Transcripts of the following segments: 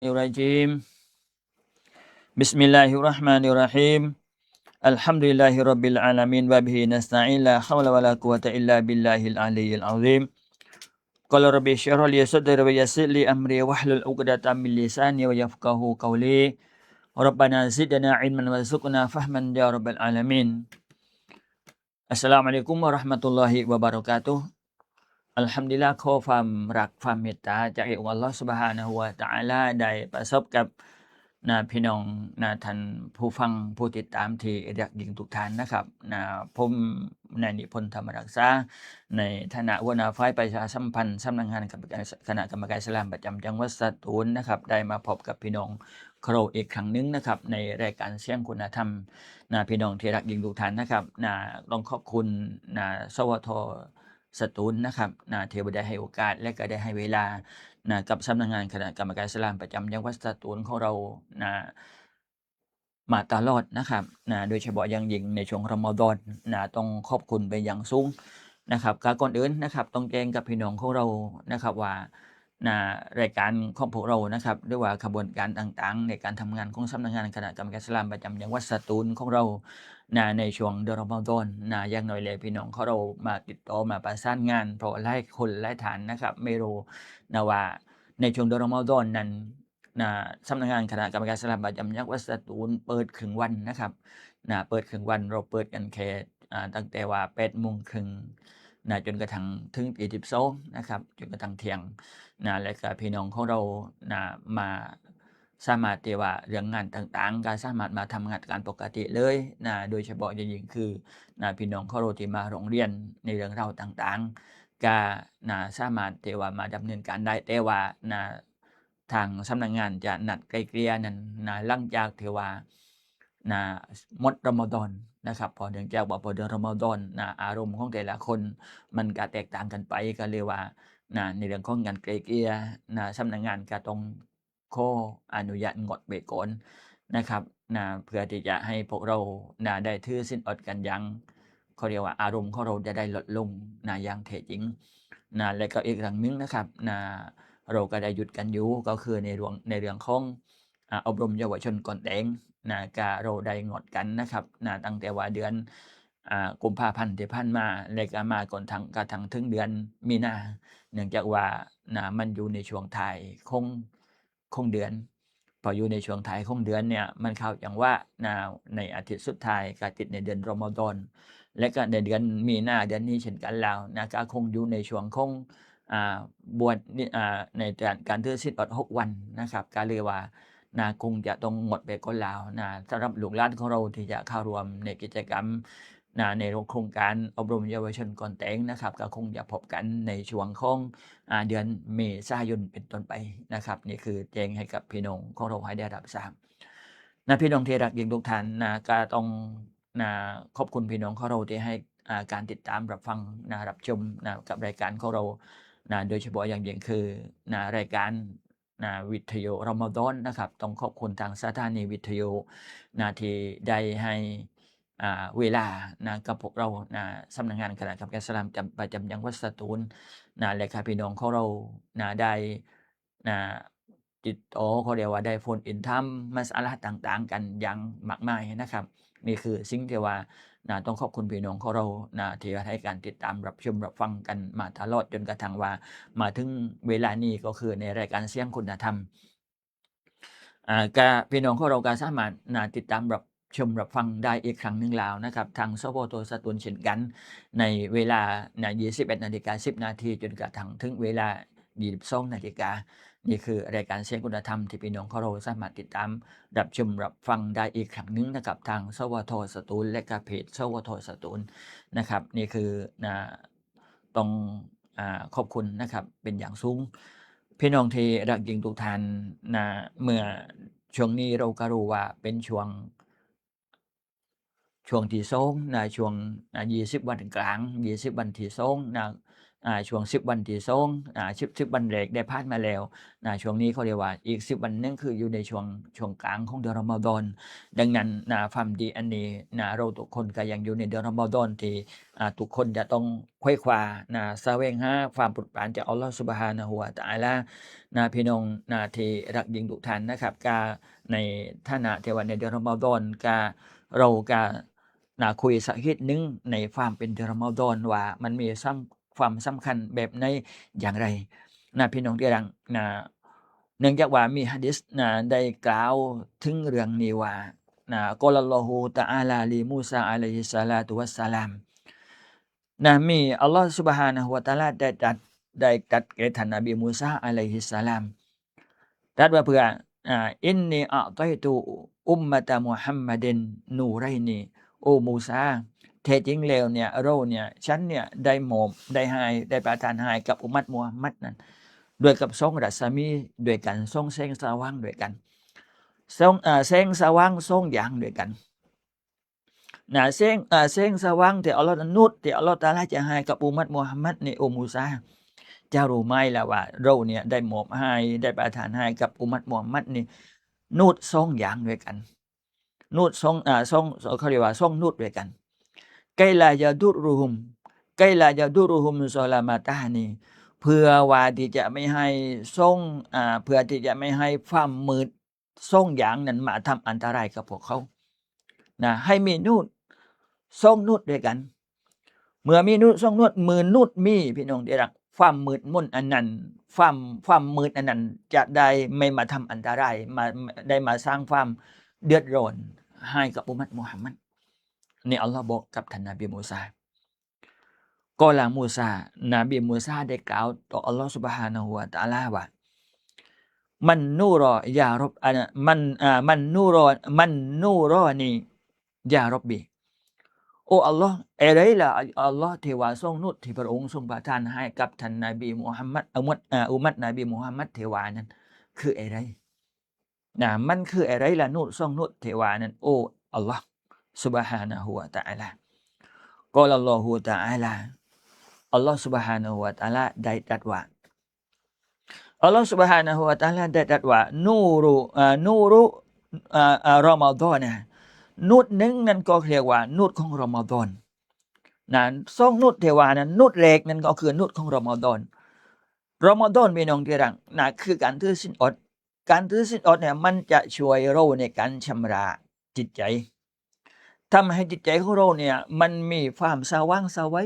الرجيم. بسم الله الرحمن الرحيم. الحمد لله رب العالمين وبه نستعين لا حول ولا قوة إلا بالله العلي العظيم. قال رب اشرح لي صدري ويسر لي أمري واحلل عقدة من لساني يفقهوا قولي. ربنا زدنا علما وارزقنا فهما يا رب العالمين. ອັດສະລາມຸອາໄລກຸມ ວະຣະຫະມັດຕຸລລອຮິ ວະບະຣະກາຕຸ. ອັນຮຳດຸລິລາ ຂໍຄວາມຮັກຄວາມເມດຕາຈາກອົງອັລລອຮ ຊຸບຮານະຮູ້ ວະຕະອາລາ ໄດ້ປະສົບກັບນະ ພີ່ນ້ອງນະ ທ່ານຜູ້ຟັງຜູ້ຕິດຕາມທີ່ຮັກຍິ່ງທຸກທ່ານນະຄັບ. ນະ ຜົມ ນາຍນິພົນ ທຳມະຮັກສາ ໃນຖານະຫົວໜ້າຝ່າຍປະຊາສຳພັນ ສຳນັກງານຄະນະກຳມະການອິດສະຫຼາມປະຈຳຈັງຫວັດສະຕູນນະຄັບ ໄດ້ມາພົບກັບພີ່ນ້ອງ ເຄົາລົບອີກຄັ້ງໜຶ່ງນະຄັບ ໃນລາຍການສຽງຄຸນນະທຳນະ ພີ່ນ້ອງທີ່ຮັກຍິ່ງທຸກທ່ານນະຄັບ. ນະ ຕ້ອງຂອບຄຸນນະ ສວທ ສະຕູນນະຄັບນະ ທີ່ວ່າໄດ້ໃຫ້ໂອກາດ ແລະ ກໍໄດ້ໃຫ້ເວລານະ ກັບສຳນັກງານຄະນະກຳມະການອິດສະຫຼາມປະຈຳຈັງຫວັດສະຕູນຂອງເຮົານະ ມາຕະຫຼອດນະຄັບນະ ໂດຍສະເພາະຢ່າງຍິ່ງໃນຊ່ວງຣະມະດອນນະ ຕ້ອງຂອບຄຸນເປັນຢ່າງສູງນະຄັບ. ກໍກ່ອນອື່ນນະຄັບ ຕ້ອງແຈ້ງກັບພີ່ນ້ອງຂອງເຮົານະຄັບວ່າ ນະ ລາຍການຂອງພວກເຮົານະຄັບ ຫຼືວ່າຂະບວນການຕ່າງໆ ໃນການທຳງານຂອງສຳນັກງານຄະນະກຳມະການອິດສະຫຼາມປະຈຳຈັງຫວັດສະຕູນຂອງເຮົານະ ໃນຊ່ວງເດືອນຣະມະດອນນະ ຢ່າງໜ້ອຍແລ້ວ ພີ່ນ້ອງຂອງເຮົາມາຕິດຕໍ່ ມາປະສານງານ ເພາະວ່າຫຼາຍຄົນຫຼາຍທ່ານນະຄັບ ໄມ່ຮູ້ນະວ່າ ໃນຊ່ວງເດືອນຣະມະດອນນັ້ນ ນະ ສຳນັກງານຄະນະກຳມະການອິດສະຫຼາມປະຈຳຈັງຫວັດສະຕູນເປີດເຄິ່ງວັນນະຄັບນະ ເປີດເຄິ່ງວັນ. ເຮົາເປີດກັນແຄ່ ອ່າ ຕັ້ງແຕ່ວ່າແປດໂມງເຄິ່ງນະ ຈົນກະທັ່ງເຖິງຕີສິບສອງນະຄັບ ຈົນກະທັ່ງທ່ຽງນະ ແລະ ກະພີ່ນ້ອງຂອງເຮົານະ ມາ ສາມາດທີ່ວ່າເລື່ອງງານຕ່າງໆ ກະສາມາດມາທຳງານການປົກກະຕິເລີຍນະ ໂດຍສະເພາະຢ່າງຍິ່ງຄືນະ ພີ່ນ້ອງຂອງເຮົາທີ່ມາຮ້ອງຮຽນໃນເລື່ອງລາວຕ່າງໆ ກະນະ ສາມາດທີ່ວ່າມາດຳເນີນການໄດ້ ແຕ່ວ່ານະ ທາງສຳນັກງານຈະນັດໄກ່ເກ່ຍນັ້ນນະ ຫຼັງຈາກທີ່ວ່ານະ ໝົດຣະມະດອນນະຄັບ. ເພາະເນື່ອງຈາກວ່າພໍເດືອນຣະມະດອນນະ ອາລົມຂອງແຕ່ລະຄົນມັນກະແຕກຕ່າງກັນໄປ ກໍເລີຍວ່ານະ ໃນເລື່ອງຂອງການໄກ່ເກ່ຍນະ ສຳນັກງານກະຕ້ອງ ຂໍອະນຸຍາດງົດໄປກ່ອນນະຄັບນະ ເພື່ອທີ່ຈະໃຫ້ພວກເຮົານະ ໄດ້ຖືສິນອດກັນຢ່າງ ເຂົາຮຽກວ່າອາລົມຂອງເຮົາຈະໄດ້ລົດລົງນະ ຢ່າງແທ້ຈິງນະ. ແລະ ກໍອີກເລື່ອງໜຶ່ງນະຄັບນະ ເຮົາກໍໄດ້ຢຸດກັນຢູ່ ກໍຄືໃນເລື່ອງ ໃນເລື່ອງຂອງ ອາ ອົບຮົມເຍົາວະຊົນກ່ອນແຕ່ງນະ ກະເຮົາໄດ້ງົດກັນນະຄັບນະ ຕັ້ງແຕ່ວ່າເດືອນ ອາ ກຸມພາພັນທີ່ຜ່ານມາ ແລະ ກະມາກ່ອນທັງ ກະທັ່ງເຖິງເດືອນມີນາ ເນື່ອງຈາກວ່ານະ ມັນຢູ່ໃນຊ່ວງທ້າຍຂອງ ຂອງເດືອນ. ພໍຢູ່ໃນຊ່ວງທ້າຍຂອງເດືອນເນ່ຍ ມັນເຂົ້າຈັງຫວະນະ ໃນອາທິດສຸດທ້າຍກະຕິດໃນເດືອນຣະມະດອນ ແລະ ກະໃນເດືອນມີນາເດືອນນີ້ເຊັ່ນກັນແລ້ວນະ ກະຄົງຢູ່ໃນຊ່ວງຂອງ ອາ ບວດ ອາ ໃນການ ການຖືສິນອດຫົກວັນນະຄັບ ກະເລີຍວ່ານະ ຄົງຈະຕ້ອງງົດໄປກ່ອນແລ້ວນະ ສຳລັບລູກຫຼານຂອງເຮົາທີ່ຈະເຂົ້າຮ່ວມໃນກິດຈະກຳ ນະ ໃນໂຄງການອົບຮົມເຍົາວະຊົນກ່ອນແຕ່ງນະຄັບ ກໍຄົງຈະພົບກັນໃນຊ່ວງຂອງ ອາ ເດືອນເມສາຍົນເປັນຕົ້ນໄປນະຄັບ. ນີ້ຄືແຈ້ງໃຫ້ກັບພີ່ນ້ອງຂອງເຮົາໃຫ້ໄດ້ຮັບຊາບນະ ພີ່ນ້ອງທີ່ຮັກຍິ່ງທຸກທ່ານນະ ກໍຕ້ອງນະ ຂອບຄຸນພີ່ນ້ອງຂອງເຮົາທີ່ໃຫ້ ອາ ການຕິດຕາມຮັບຟັງນະ ຮັບຊົມນະ ກັບລາຍການຂອງເຮົານະ ໂດຍສະເພາະຢ່າງຍິ່ງຄືນະ ລາຍການ ນະ ວິທະຍຸຣະມະດອນນະຄັບ. ຕ້ອງຂອບຄຸນທາງສະຖານີວິທະຍຸນະ ທີ່ໄດ້ໃຫ້ ອ່າ ເວລານະ ກັບພວກເຮົານະ ສຳນັກງານຄະນະກຳມະການອິດສະຫຼາມຈຳ ປະຈຳຈັງຫວັດສະຕູນນະ ແລະ ກະພີ່ນ້ອງຂອງເຮົານະ ໄດ້ນະ ຕິດຕໍ່ ເຂົາຮຽກວ່າໄດ້ໂຟນອິນຖາມມັດສະອາລາຕ່າງໆກັນຢ່າງມາກມາຍນະຄັບ. ນີ້ຄືສິ່ງທີ່ວ່ານະ ຕ້ອງຂອບຄຸນພີ່ນ້ອງຂອງເຮົານະ ທີ່ໃຫ້ການຕິດຕາມຮັບຊົມຮັບຟັງກັນມາຕະຫຼອດ ຈົນກະທັ່ງວ່າມາເຖິງເວລານີ້ ກໍຄືໃນລາຍການສຽງຄຸນນະທຳ ອ່າ ກະພີ່ນ້ອງຂອງເຮົາກະສາມາດນະ ຕິດຕາມຮັບຊົມຮັບຟັງໄດ້ອີກຄັ້ງໜຶ່ງແລ້ວນະຄັບ ທາງ ສວທ ສະຕູນ ເຊັ່ນກັນ ໃນເວລານະ ຊາວເອັດນາລິກາສິບນາທີ ຈົນກະທັ່ງເຖິງເວລາ ຊາວສອງນາລິກາ. ນີ້ຄືລາຍການສຽງຄຸນນະທຳ ທີ່ພີ່ນ້ອງຂອງເຮົາສາມາດຕິດຕາມຮັບຊົມຮັບຟັງໄດ້ອີກຄັ້ງໜຶ່ງນະຄັບ ທາງ ສວທ ສະຕູນ ແລະ ກະເພຈ ສວທ ສະຕູນ ນະຄັບ. ນີ້ຄືນະ ຕ້ອງ ອາ ຂອບຄຸນນະຄັບເປັນຢ່າງສູງ. ພີ່ນ້ອງທີ່ຮັກຍິ່ງທຸກທ່ານນະ ເມື່ອຊ່ວງນີ້ເຮົາກະຮູ້ວ່າເປັນຊ່ວງ ຊ່ວງທີສອງນະ ຊ່ວງນະ ຊາວວັນກາງ ຊາວວັນທີສອງນະ ອ່າ ຊ່ວງສິບວັນທີສອງ ອ່າ ສິບ ສິບວັນແລກໄດ້ຜ່ານມາແລ້ວນະ. ຊ່ວງນີ້ເຂົາເອີ້ນວ່າອີກສິບວັນໜຶ່ງ ຄືຢູ່ໃນຊ່ວງ ຊ່ວງກາງຂອງເດືອນຣະມະດອນ. ດັ່ງນັ້ນນະ ຄວາມດີອັນນີ້ນະ ເຮົາທຸກຄົນກໍຍັງຢູ່ໃນເດືອນຣະມະດອນທີ່ ອ່າ ທຸກຄົນຈະຕ້ອງໄຂວ່ຄວ້ານະ ສະແຫວງຫາຄວາມໂປດປານຈາກອັລລອຮ໌ ຊຸບຮານະຮູ້ ວະຕະອາລາ ນະ ພີ່ນ້ອງນະ ທີ່ຮັກຍິ່ງທຸກທ່ານນະຄັບ. ກະໃນຖານະທີ່ວ່າໃນເດືອນຣະມະດອນ ກະ ເຮົາກະນະ ຄຸຍສາເຫດໜຶ່ງໃນຄວາມເປັນເດືອນຣະມະດອນວ່າມັນມີສຳ ຄວາມສຳຄັນແບບໃດຢ່າງໃດນະ ພີ່ນ້ອງທີ່ຮັກນະ. ເນື່ອງຈາກວ່າມີຮະດີສນະ ໄດ້ກ່າວເຖິງເລື່ອງນີ້ວ່ານະ ກາລະລອຮຸຕະອາລາລີມູຊາ ອະໄລຮິສສະລາຕຸວັດສະລາມ ນະ ມີອັລລອຮ໌ ຊຸບຮານະຮູ້ ວະຕະອາລາ ໄດ້ຕັດ ໄດ້ຕັດແກ່ທ່ານນະບີມູຊາ ອະໄລຮິສສະລາມ ຕັດວ່າເພື່ອ ອ່າ ອິນນີອະຕອຍຕຸອຸມມະຕະມຸຮັມມັດດິນນູໄຣນີ ໂອມູຊາ ແທ້ຈິງແລ້ວເນ່ຍ ເຮົາເນ່ຍ ສັນເນ່ຍ ໄດ້ມອບ ໄດ້ໃຫ້ ໄດ້ປະທານໃຫ້ກັບອຸມມັດມຸຮັມມັດນັ້ນ ດ້ວຍກັບສອງລັດສະໝີດ້ວຍກັນ ສອງແສງສະຫວ່າງດ້ວຍກັນ ສອງ ອ່າ ແສງສະຫວ່າງສອງຢ່າງດ້ວຍກັນ ນະ ແສງ ເອີ ແສງສະຫວ່າງທີ່ອັລລອຮ໌ ນູດທີ່ອັລລອຮ໌ຕະອາລາຈະໃຫ້ກັບອຸມມັດມຸຮັມມັດນີ້ ໂອມູຊາ ເຈົ້າຮູ້ໄໝລະວ່າເຮົາເນ່ຍໄດ້ມອບໃຫ້ ໄດ້ປະທານໃຫ້ກັບອຸມມັດມຸຮັມມັດນີ້ ນູດສອງຢ່າງດ້ວຍກັນ ນູດສອງ ເອີ ສອງ ເຂົາເອີ້ນວ່າສອງນູດດ້ວຍກັນ ໄກລາຢະດຸຣຸຮຸຮຸມ ໄກລາຢະດຸຣຸຣຸຮຸມຊອລາມາຕານີ ເພື່ອວ່າທີ່ຈະໄມ່ໃຫ້ສອງ ເພື່ອທີ່ຈະໄມ່ໃຫ້ຄວາມມືດ ສອງຢ່າງນັ້ນມາທຳອັນຕະລາຍກັບພວກເຂົານະ ໃຫ້ມີນູດສອງນູດດ້ວຍກັນ ເມື່ອມີນູດສອງນູດ ເມື່ອນູດມີ ພີ່ນ້ອງທີ່ຮັກ ຄວາມມືດມົນອັນນັ້ນ ຄວາມ ຄວາມມືດອັນນັ້ນຈະໄດ້ໄມ່ມາທຳອັນຕະລາຍ ມາ ໄດ້ມາສ້າງຄວາມເດືອດຮ້ອນໃຫ້ກັບອຸມມັດມຸຮັມມັດ ນີ້ອັລລອຮ໌ບອກກັບທ່ານນະບີມູຊາ ກາລະມູຊາ ນະບີມູຊາໄດ້ກ່າວຕໍ່ອັລລອຮ໌ ຊຸບຮານະຮູ້ ວະຕະອາລາ ວ່າ ມັນນູຣອ ຢາຣັບ ອັນ ມັນ ອາ ມັນນູຣອ ມັນນູຣອນີ ຢາຣັບບີ ໂອອັລລອຮ໌ ແອໃດລະ ອັລລອຮ໌ ທີ່ວ່າສອງນູດທີ່ພະອົງຊົງປະທານໃຫ້ກັບທ່ານນະບີມຸຮັມມັດ ອຸມມັດ ອາ ອຸມມັດນະບີມຸຮັມມັດທີ່ວ່ານັ້ນ ຄືແອໃດ? ນະ ມັນຄືແອໃດລະ ນູດສອງນູດທີ່ວ່ານັ້ນ ໂອອັລລອຮ໌ ຊຸບຮານະຮູ້ ວະຕະອາລາ ກາລະລອຮຸຕະອາລາ ອັລລອຮ໌ ຊຸບຮານະຮູ້ ວະຕະອາລາ ໄດ້ຕັດວ່າ ອັລລອຮ໌ ຊຸບຮານະຮູ້ ວະຕະອາລາ ໄດ້ຕັດວ່າ ນູຣຸ ອາ ນູຣຸ ອາ ອາ ຣະມະດອນ ນູດໜຶ່ງນັ້ນກໍຮຽກວ່ານູດຂອງຣະມະດອນ ນະ ສອງນູດທີ່ວ່ານັ້ນ ນູດແລກນັ້ນກໍຄືນູດຂອງຣະມະດອນ ຣະມະດອນ ພີ່ນ້ອງທີ່ຮັກນະ ຄືການຖືສິນອົດ ການຖືສິນອົດເນ່ຍ ມັນຈະຊ່ວຍເຮົາໃນການຊຳລະຈິດໃຈ ທຳໃຫ້ຈິດໃຈຂອງເຮົາເນ່ຍ ມັນມີຄວາມສະຫວ່າງສະໄຫວ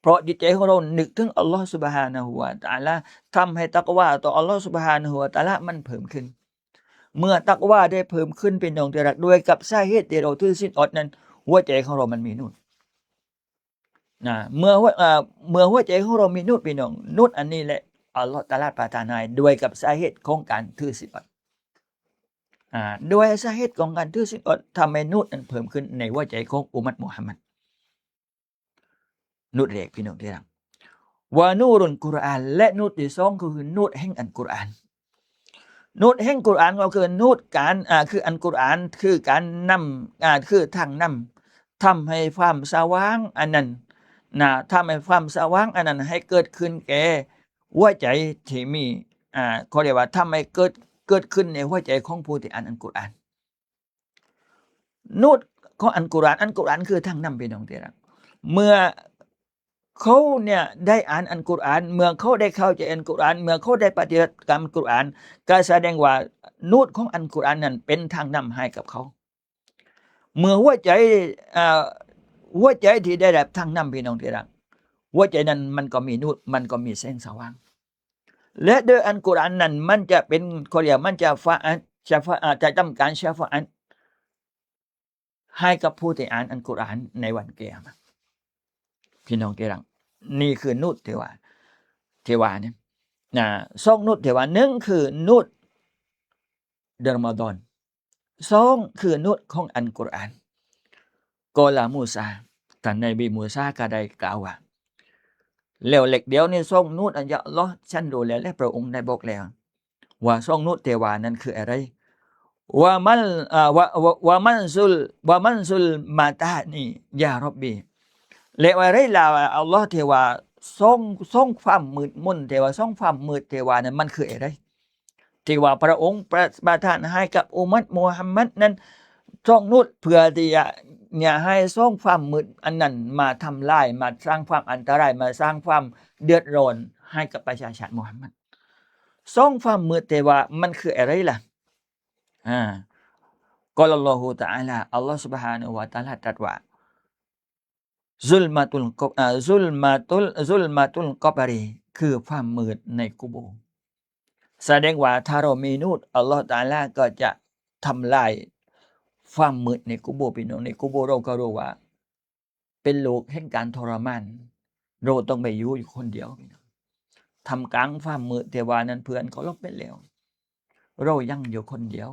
ເພາະຈິດໃຈຂອງເຮົານຶກເຖິງອັລລອຮ໌ ຊຸບຮານະຮູ້ ວະຕະອາລາ ທຳໃຫ້ຕັກວາຕໍ່ອັລລອຮ໌ ຊຸບຮານະຮູ້ ວະຕະອາລາ ມັນເພີ່ມຂຶ້ນ ເມື່ອຕັກວາໄດ້ເພີ່ມຂຶ້ນ ພີ່ນ້ອງທີ່ຮັກ ດ້ວຍກັບສາເຫດທີ່ເຮົາຖືສິນອົດນັ້ນ ຫົວໃຈຂອງເຮົາມັນມີນູດ ນະ ເມື່ອຫົວ ເອີ ເມື່ອຫົວໃຈຂອງເຮົາມີນູດ ພີ່ນ້ອງ ນູດອັນນີ້ແຫຼະ ອັລລອຮ໌ຕະອາລາປະທານໃຫ້ດ້ວຍກັບສາເຫດຂອງການຖືສິນອົດ ອາ ດ້ວຍສາເຫດຂອງການຖືສິນອົດ ທຳໃຫ້ນູດນັ້ນເພີ່ມຂຶ້ນໃນຫົວໃຈຂອງອຸມມັດມຸຮັມມັດ ນູດແລກ ພີ່ນ້ອງທີ່ຮັກ ວະນູຣຸນກຸຣອານ ແລະ ນູດທີສອງ ກໍຄືນູດແຫ່ງອັນກຸຣອານ ນູດແຫ່ງກຸຣອານກໍຄືນູດການ ອາ ຄືອັນກຸຣອານ ຄືການນຳ ອາ ຄືທາງນຳ ທຳໃຫ້ຄວາມສະຫວ່າງອັນນັ້ນນະ ທຳໃຫ້ຄວາມສະຫວ່າງອັນນັ້ນໃຫ້ເກີດຂຶ້ນແກ່ຫົວໃຈທີ່ມີ ອາ ເຂົາຮຽກວ່າທຳໃຫ້ເກີດ ເກີດຂຶ້ນໃນຫົວໃຈຂອງຜູ້ທີ່ອ່ານອັນກຸຣອານ ນູດຂອງອັນກຸຣອານ ອັນກຸຣອານຄືທາງນຳ ພີ່ນ້ອງທີ່ຮັກ ເມື່ອ ເຂົາເນ່ຍໄດ້ອ່ານອັນກຸຣອານ ເມື່ອເຂົາໄດ້ເຂົ້າໃຈອັນກຸຣອານ ເມື່ອເຂົາໄດ້ປະຕິບັດຕາມອັນກຸຣອານ ກໍສະແດງວ່ານູດຂອງອັນກຸຣອານນັ້ນເປັນທາງນຳໃຫ້ກັບເຂົາ ເມື່ອຫົວໃຈ ເອີ ຫົວໃຈທີ່ໄດ້ຮັບທາງນຳ ພີ່ນ້ອງທີ່ຮັກ ຫົວໃຈນັ້ນມັນກໍມີນູດ ມັນກໍມີແສງສະຫວ່າງ ແລະ ໂດຍອັນກຸຣອານນັ້ນມັນຈະເປັນ ເຂົາຮຽກມັນຈະຟາອາດ ຊະຟາອາດ ຈະທຳການຊະຟາອາດ ໃຫ້ກັບຜູ້ທີ່ອ່ານອັນກຸຣອານໃນວັນກິຍາມະ ພີ່ນ້ອງທີ່ຮັກ ນີ້ຄືນູດທີ່ວ່າ ທີ່ວ່ານີ້ນະ ສອງນູດທີ່ວ່າ ໜຶ່ງຄືນູດເດືອນຣະມະດອນ ສອງຄືນູດຂອງອັນກຸຣອານ ກາລະມູຊາ ທ່ານນະບີມູຊາກໍໄດ້ກ່າວວ່າ ແລ້ວເລັກດຽວນີ້ສອງນູດອັນ ຢາອັລລອຮ໌ ສັນໂດແລ ແລະ ພະອົງໄດ້ບອກແລ້ວ ວ່າສອງນູດທີ່ວ່ານັ້ນຄືອະໄລ? ວະມັນ ອາ ວະ ວະ ວະມັນຊຸລ ວະມັນຊຸລມາຕານີ ຢາຣັບບີ ແລະ ອະໄລລະ ອັລລອຮ໌ ທີ່ວ່າ ຊ່ອງ ຊ່ອງຄວາມມືດມົນທີ່ວ່າ ຊ່ອງຄວາມມືດທີ່ວ່ານັ້ນ ມັນຄືອະໄລ? ທີ່ວ່າພະອົງປະ ປະທານໃຫ້ກັບອຸມມັດມຸຮັມມັດນັ້ນ ຊ່ອງນຸດ ເພື່ອທີ່ຈະ ເນຍ ໃຫ້ຊ່ອງຄວາມມືດອັນນັ້ນມາທຳລາຍ ມາສ້າງຄວາມອັນຕະລາຍ ມາສ້າງຄວາມເດືອດຮ້ອນໃຫ້ກັບປະຊາຊາດມຸຮັມມັດ. ຊ່ອງຄວາມມືດທີ່ວ່າ ມັນຄືອະໄລລະ? ອາ ກາລະລອຮຸຕະອາລາ ອັລລອຮ໌ Subhanahu wa Ta'ala ຕັດວ່າ ຊຸລມາຕຸນ ອາ ຊຸລມາຕຸນ ຊຸລມາຕຸນກອບຣີ ຄືຄວາມມືດໃນກຸໂບ. ສະແດງວ່າຖ້າເຮົາມີນູດ ອັລລອຮ໌ຕະອາລາກໍຈະທຳລາຍຄວາມມືດໃນກຸໂບ. ພີ່ນ້ອງ ໃນກຸໂບເຮົາກໍຮູ້ວ່າເປັນໂລກແຫ່ງການທໍລະມານ, ເຮົາຕ້ອງໄປຢູ່ ຢູ່ຄົນດຽວ ພີ່ນ້ອງ. ທ່າມກາງຄວາມມືດທີ່ວ່ານັ້ນ ເພື່ອນເຂົາລົບໄປແລ້ວ. ເຮົາຍັງຢູ່ຄົນດຽວ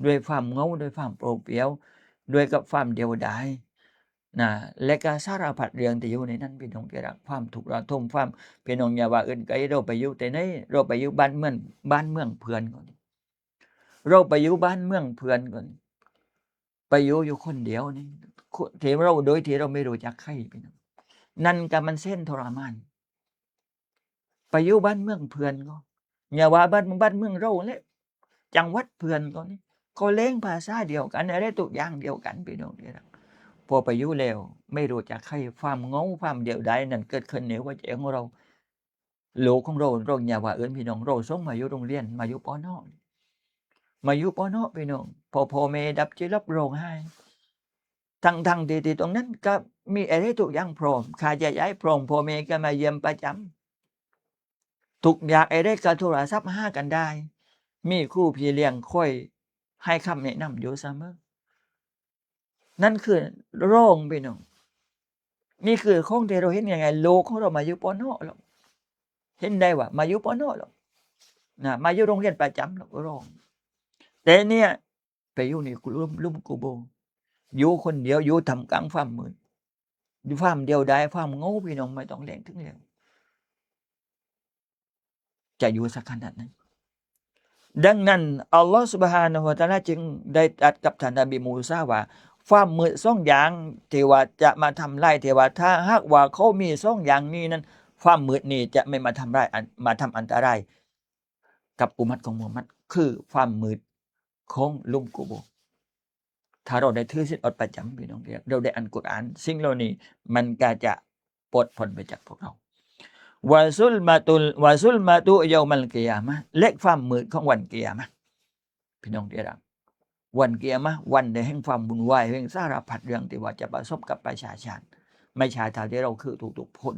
ດ້ວຍຄວາມເຫງົາ ດ້ວຍຄວາມໂປດປ່ຽວ ດ້ວຍກັບຄວາມດຽວດາຍນະ ແລະກະສາລະພັດເລື່ອງທີ່ຢູ່ໃນນັ້ນ ພີ່ນ້ອງທີ່ຮັກ, ຄວາມທຸກລະທົມ, ຄວາມ ພີ່ນ້ອງຢ່າວ່າອື່ນໄກ, ເຮົາໄປຢູ່ແຕ່ໃນ ເຮົາໄປຢູ່ບ້ານເມືອງ ບ້ານເມືອງເພື່ອນກ່ອນ, ເຮົາໄປຢູ່ບ້ານເມືອງເພື່ອນກ່ອນ, ໄປຢູ່ ຢູ່ຄົນດຽວນີ້ ທີ່ເຮົາ ໂດຍທີ່ເຮົາບໍ່ຮູ້ຈັກໃຜ ພີ່ນ້ອງ, ນັ້ນກະມັນແສນທໍລະມານ. ໄປຢູ່ບ້ານເມືອງເພື່ອນກໍ ຢ່າວ່າບ້ານ ບ້ານເມືອງເຮົາແຫຼະ, ຈັງຫວັດເພື່ອນກໍນີ້ ກໍແລ້ງພາສາດຽວກັນ ອະໄລທຸກຢ່າງດຽວກັນ ພີ່ນ້ອງເອີຍ. ພໍໄປຢູ່ແລ້ວ ໄມ່ຮູ້ຈັກໃຜ, ຄວາມເຫງົາ ຄວາມດຽວດາຍນັ້ນເກີດຂຶ້ນໃນຫົວໃຈຂອງເຮົາ. ໂລກຂອງເຮົາ ເຮົາຢ່າວ່າອື່ນ ພີ່ນ້ອງ, ເຮົາສົ່ງມາຢູ່ໂຮງຮຽນ ມາຢູ່ ປນ ມາຢູ່ ປນ ພີ່ນ້ອງ, ພໍພໍ່ແມ່ດັບຈິດ ຮ້ອງໄຫ້ ທັງໆທີ່ ທີ່ຕົງນັ້ນກໍມີອະໄລທຸກຢ່າງພ້ອມ, ຄ່າໃຊ້ຈ່າຍພ້ອມ, ພໍ່ແມ່ກໍມາຢ້ຽມປະຈຳ, ທຸກຢ່າງອະໄລກໍໂທລະສັບຫາກັນໄດ້, ມີຄູພີ່ລ້ຽງຄອຍໃຫ້ຄຳແນະນຳຢູ່ສະເໝີ. ນັ້ນຄືໂຮງ ພີ່ນ້ອງ, ນີ້ຄືຂອງທີ່ເຮົາເຫັນງ່າຍໆ, ໂລກຂອງເຮົາມາຢູ່ ປນ ແລ້ວ, ເຫັນໄດ້ວ່າມາຢູ່ ປນ ແລ້ວນະ, ມາຢູ່ໂຮງຮຽນປະຈຳແລ້ວ ໂຮງ. ແຕ່ເນຍ ໄປຢູ່ໃນລຸ່ມ ລຸ່ມກຸໂບ, ຢູ່ຄົນດຽວ ຢູ່ທ່າມກາງຄວາມມືດ, ຄວາມດຽວດາຍ ຄວາມເຫງົາ ພີ່ນ້ອງ ບໍ່ຕ້ອງແລງເຖິງແລ້ວ, ຈະຢູ່ສັກຂະໜາດໃດ? ດັ່ງນັ້ນ ອັລລອຮ໌ Subhanahu wa Ta'ala ຈຶ່ງໄດ້ຕັດກັບທ່ານນະບີມູຊາວ່າ ຄວາມມືດສອງຢ່າງທີ່ວ່າຈະມາທຳລາຍ, ທີ່ວ່າຖ້າຫາກວ່າເຂົາມີສອງຢ່າງນີ້ນັ້ນ ຄວາາມມືດນີ້ຈະແມ່ນມາທຳລາຍ ອັນ ມາທຳອັນຕະລາຍ ກັບອຸມມັດຂອງມຸຮັມມັດ ຄືຄວາມມືດຂອງລຸ່ມກຸໂບ. ຖ້າເຮົາໄດ້ຖືສິນອດປະຈຳ ພີ່ນ້ອງ, ເຮົາໄດ້ອ່ານກຸຣອານ, ສິ່ງເຫຼົ່ານີ້ມັນກໍຈະປົດພົ້ນໄປຈາກພວກເຮົາ. ວະຊຸລມະຕຸ ວະຊຸລມະຕຸເຍົາມັນກິຍາມະ, ແລະ ຄວາມມືດຂອງວັນກິຍາມະ. ພີ່ນ້ອງທີ່ຮັກ, ວັນກິຍາມະ ວັນແຫ່ງຄວາມວຸ່ນວາຍ, ແຫ່ງສາລະພັດເລື່ອງທີ່ວ່າຈະປະສົບກັບປະຊາຊາດ, ໄມ່ໃຊ່ເທົ່າທີ່ເຮົາຄືທຸກໆຄົນ.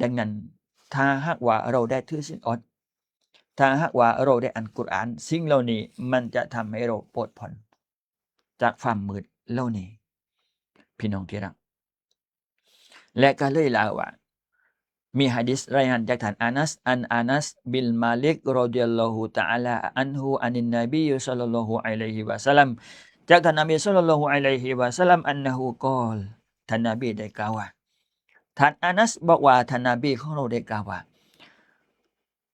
ດັ່ງນັ້ນ ຖ້າຫາກວ່າເຮົາໄດ້ຖືສິນອດ, ຖ້າຫາກວ່າເຮົາໄດ້ອ່ານກຸຣອານ, ສິ່ງເຫຼົ່ານີ້ມັນຈະທຳໃຫ້ເຮົາປົດພົ້ນຈາກຄວາມມືດເຫຼົ່ານີ້ ພີ່ນ້ອງທີ່ຮັກ. ແລະ ກໍເລີຍລາວວ່າ ມີຮະດີສລາຍງານຈາກທ່ານອານັສ, ອັນອານັສ Bin Malik radhiyallahu ta'ala anhu 'anin Nabi sallallahu alaihi wasallam, ຈາກທ່ານນະບີ sallallahu alaihi wasallam, annahu qal, ທ່ານນະບີໄດ້ກ່າວວ່າ, ທ່ານອານັສບອກວ່າ ທ່ານນະບີຂອງເຮົາໄດ້ກ່າວວ່າ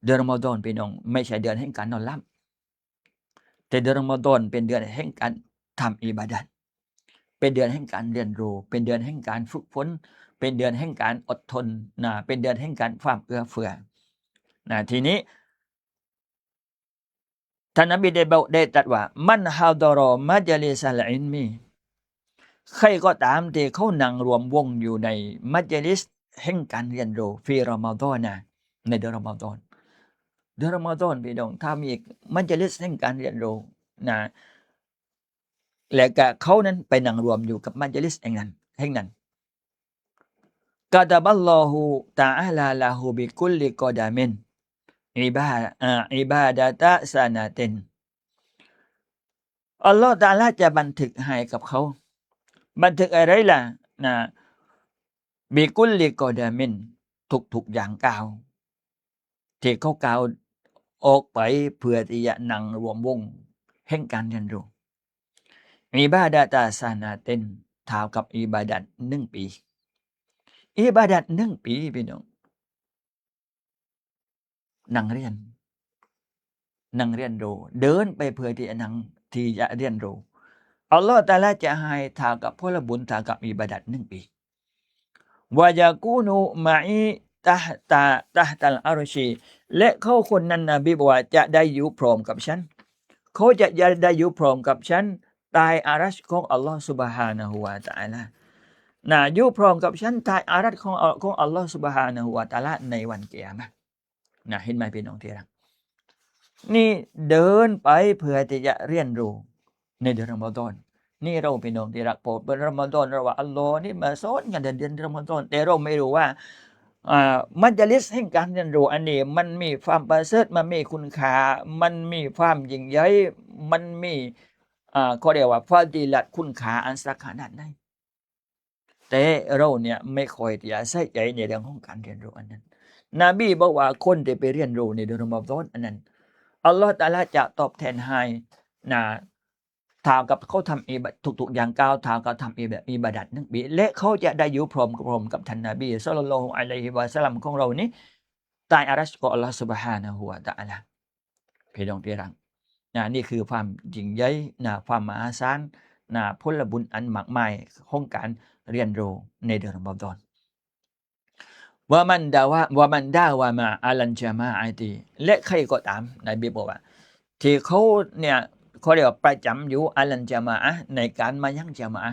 ເດືອນຣະມະດອນ ພີ່ນ້ອງ ໄມ່ໃຊ່ເດືອນແຫ່ງການນອນຫຼັບ, ແຕ່ເດືອນຣະມະດອນເປັນເດືອນແຫ່ງການທຳອິບາດັດ, ເປັນເດືອນແຫ່ງການຮຽນຮູ້, ເປັນເດືອນແຫ່ງການຝຶກຝົນ, ເປັນເດືອນແຫ່ງການອົດທົນນະ, ເປັນເດືອນແຫ່ງການຄວາມເອື້ອເຟື້ອນະ. ທີນີ້ ທ່ານນະບີໄດ້ເວົ້າ ໄດ້ຕັດວ່າ ມັນຮະດາຣະມັດຈະລິສັນ ອາລິມມີ ໃຜກໍຕາມທີ່ເຂົານັ່ງລວມວົງຢູ່ໃນມັດຈະລິສແຫ່ງການຮຽນຮູ້ ຟີຣະມະດອນນະ ໃນເດືອນຣະມະດອນ, ເດືອນຣະມະດອນ ພີ່ນ້ອງ ຖ້າມີມັດຈະລິສແຫ່ງການຮຽນຮູ້ນະ ແລະກະເຂົານັ້ນໄປນັ່ງລວມຢູ່ກັບມັດຈະລິສແຫ່ງນັ້ນ ແຫ່ງນັ້ນ ກະຕະບັລລອຮຸຕະອາລາລະຮຸບິຄຸລລິກະດາມິນ ອີບາ ອາ ອີບາດະຕະສະນະຕິນ. ອັລລອຮຕະອາລາຈະບັນທຶກໃຫ້ກັບເຂົາ, ບັນທຶກອະໄລລະນະ? ບິຄຸລລິກະດາມິນ, ທຸກໆຢ່າງກ້າວ ທີ່ເຂົາກ້າວອອກໄປເພື່ອທີ່ຈະນັ່ງລວມວົງແຫ່ງການຮຽນຮູ້ ອີບາດະຕະສະນະຕິນ ເທົ່າກັບອີບາດັດໜຶ່ງປີ. ອີບາດັດໜຶ່ງປີ ພີ່ນ້ອງ, ນັ່ງຮຽນ ນັ່ງຮຽນຮູ້, ເດີນໄປເພື່ອທີ່ຈະນັ່ງ ທີ່ຈະຮຽນຮູ້. ອັລລອຮຕະອາລາຈະໃຫ້ເທົ່າກັບຜົນລະບຸນ ເທົ່າກັບອີບາດັດໜຶ່ງປີ. ويكون معي تحت، تحت العرش ແລະເຂົາຄົນນັ້ນ ນະບີບອກວ່າ ຈະໄດ້ຢູ່ພ້ອມກັບສັນ ເຂົາຈະໄດ້ຢູ່ພ້ອມກັບສັນ ໃຕ້ອາຣັດຂອງອັລລອຮ໌ سبحانه وتعالى ນະ ຢູ່ພ້ອມກັບສັນໃຕ້ອາຣັດຂອງ ຂອງອັລລອຮ໌ سبحانه وتعالى ໃນວັນກິຍາມະ. ນະ ເຫັນໄໝພີ່ນ້ອງທີ່ຮັກ? ນີ້ເດີນໄປເພື່ອທີ່ຈະຮຽນຮູ້ໃນເດືອນຣະມະດອນ. ນີ້ເຮົາພີ່ນ້ອງທີ່ຮັກ ເພາະເດືອນຣະມະດອນ ເຮົາວ່າອັລລອຮ໌ນີ້ມາສອນກັນແຕ່ເດືອນຣະມະດອນ ແຕ່ເຮົາບໍ່ຮູ້ວ່າ ອ່າ ມັດຈະລິດແຫ່ງການຮຽນຮູ້ອັນນີ້ ມັນມີຄວາມປະເສີດ ມັນມີຄຸນຄ່າ ມັນມີຄວາມຍິ່ງໃຫຍ່ ມັນມີ ອ່າ ເຂົາຮຽກວ່າຟາດີລັດ ຄຸນຄ່າອັນສັກຂະໜາດໃດ. ແຕ່ເຮົາເນຍໄມ່ຄ່ອຍທີ່ຈະໃສ່ໃຈໃນເລື່ອງຂອງການຮຽນຮູ້ອັນນັ້ນ. ນະບີບອກວ່າ ຄົນທີ່ໄປຮຽນຮູ້ໃນເດືອນຣະມະດອນອັນນັ້ນ ອັລລອຮ໌ຕະອາລາຈະຕອບແທນໃຫ້ນະ ເທົ່າກັບເຂົາທຳອິບາ ທຸກໆຢ່າງກ້າວ ເທົ່າກັບທຳອິບາ ອິບາດັດໜຶ່ງປີ ແລະເຂົາຈະໄດ້ຢູ່ພ້ອມ ພ້ອມກັບທ່ານນະບີ ສະລັລລອຮຸອະໄລຮິວະສັລລັມ ຂອງເຮົານີ້ ໃຕ້ອາຣັດຂອງອັລລອຮ໌ سبحانه وتعالى. ພີ່ນ້ອງທີ່ຮັກ ນະ ນີ້ຄືຄວາມຍິ່ງໃຫຍ່ ນະ ຄວາມມະຫາສານ ນະ ຜົນລະບຸນອັນມາກມາຍຂອງການຮຽນຮູ້ໃນເດືອນຣະມະດອນ. ومن داوم، ومن داوم على الجماعة ແລະໃຜກໍຕາມ ນະບີບອກວ່າ ທີ່ເຂົາເນຍ ເຂົາຮຽກວ່າປະຈຳຢູ່ على الجماعة ໃນການມາຍັງຈະມາອາ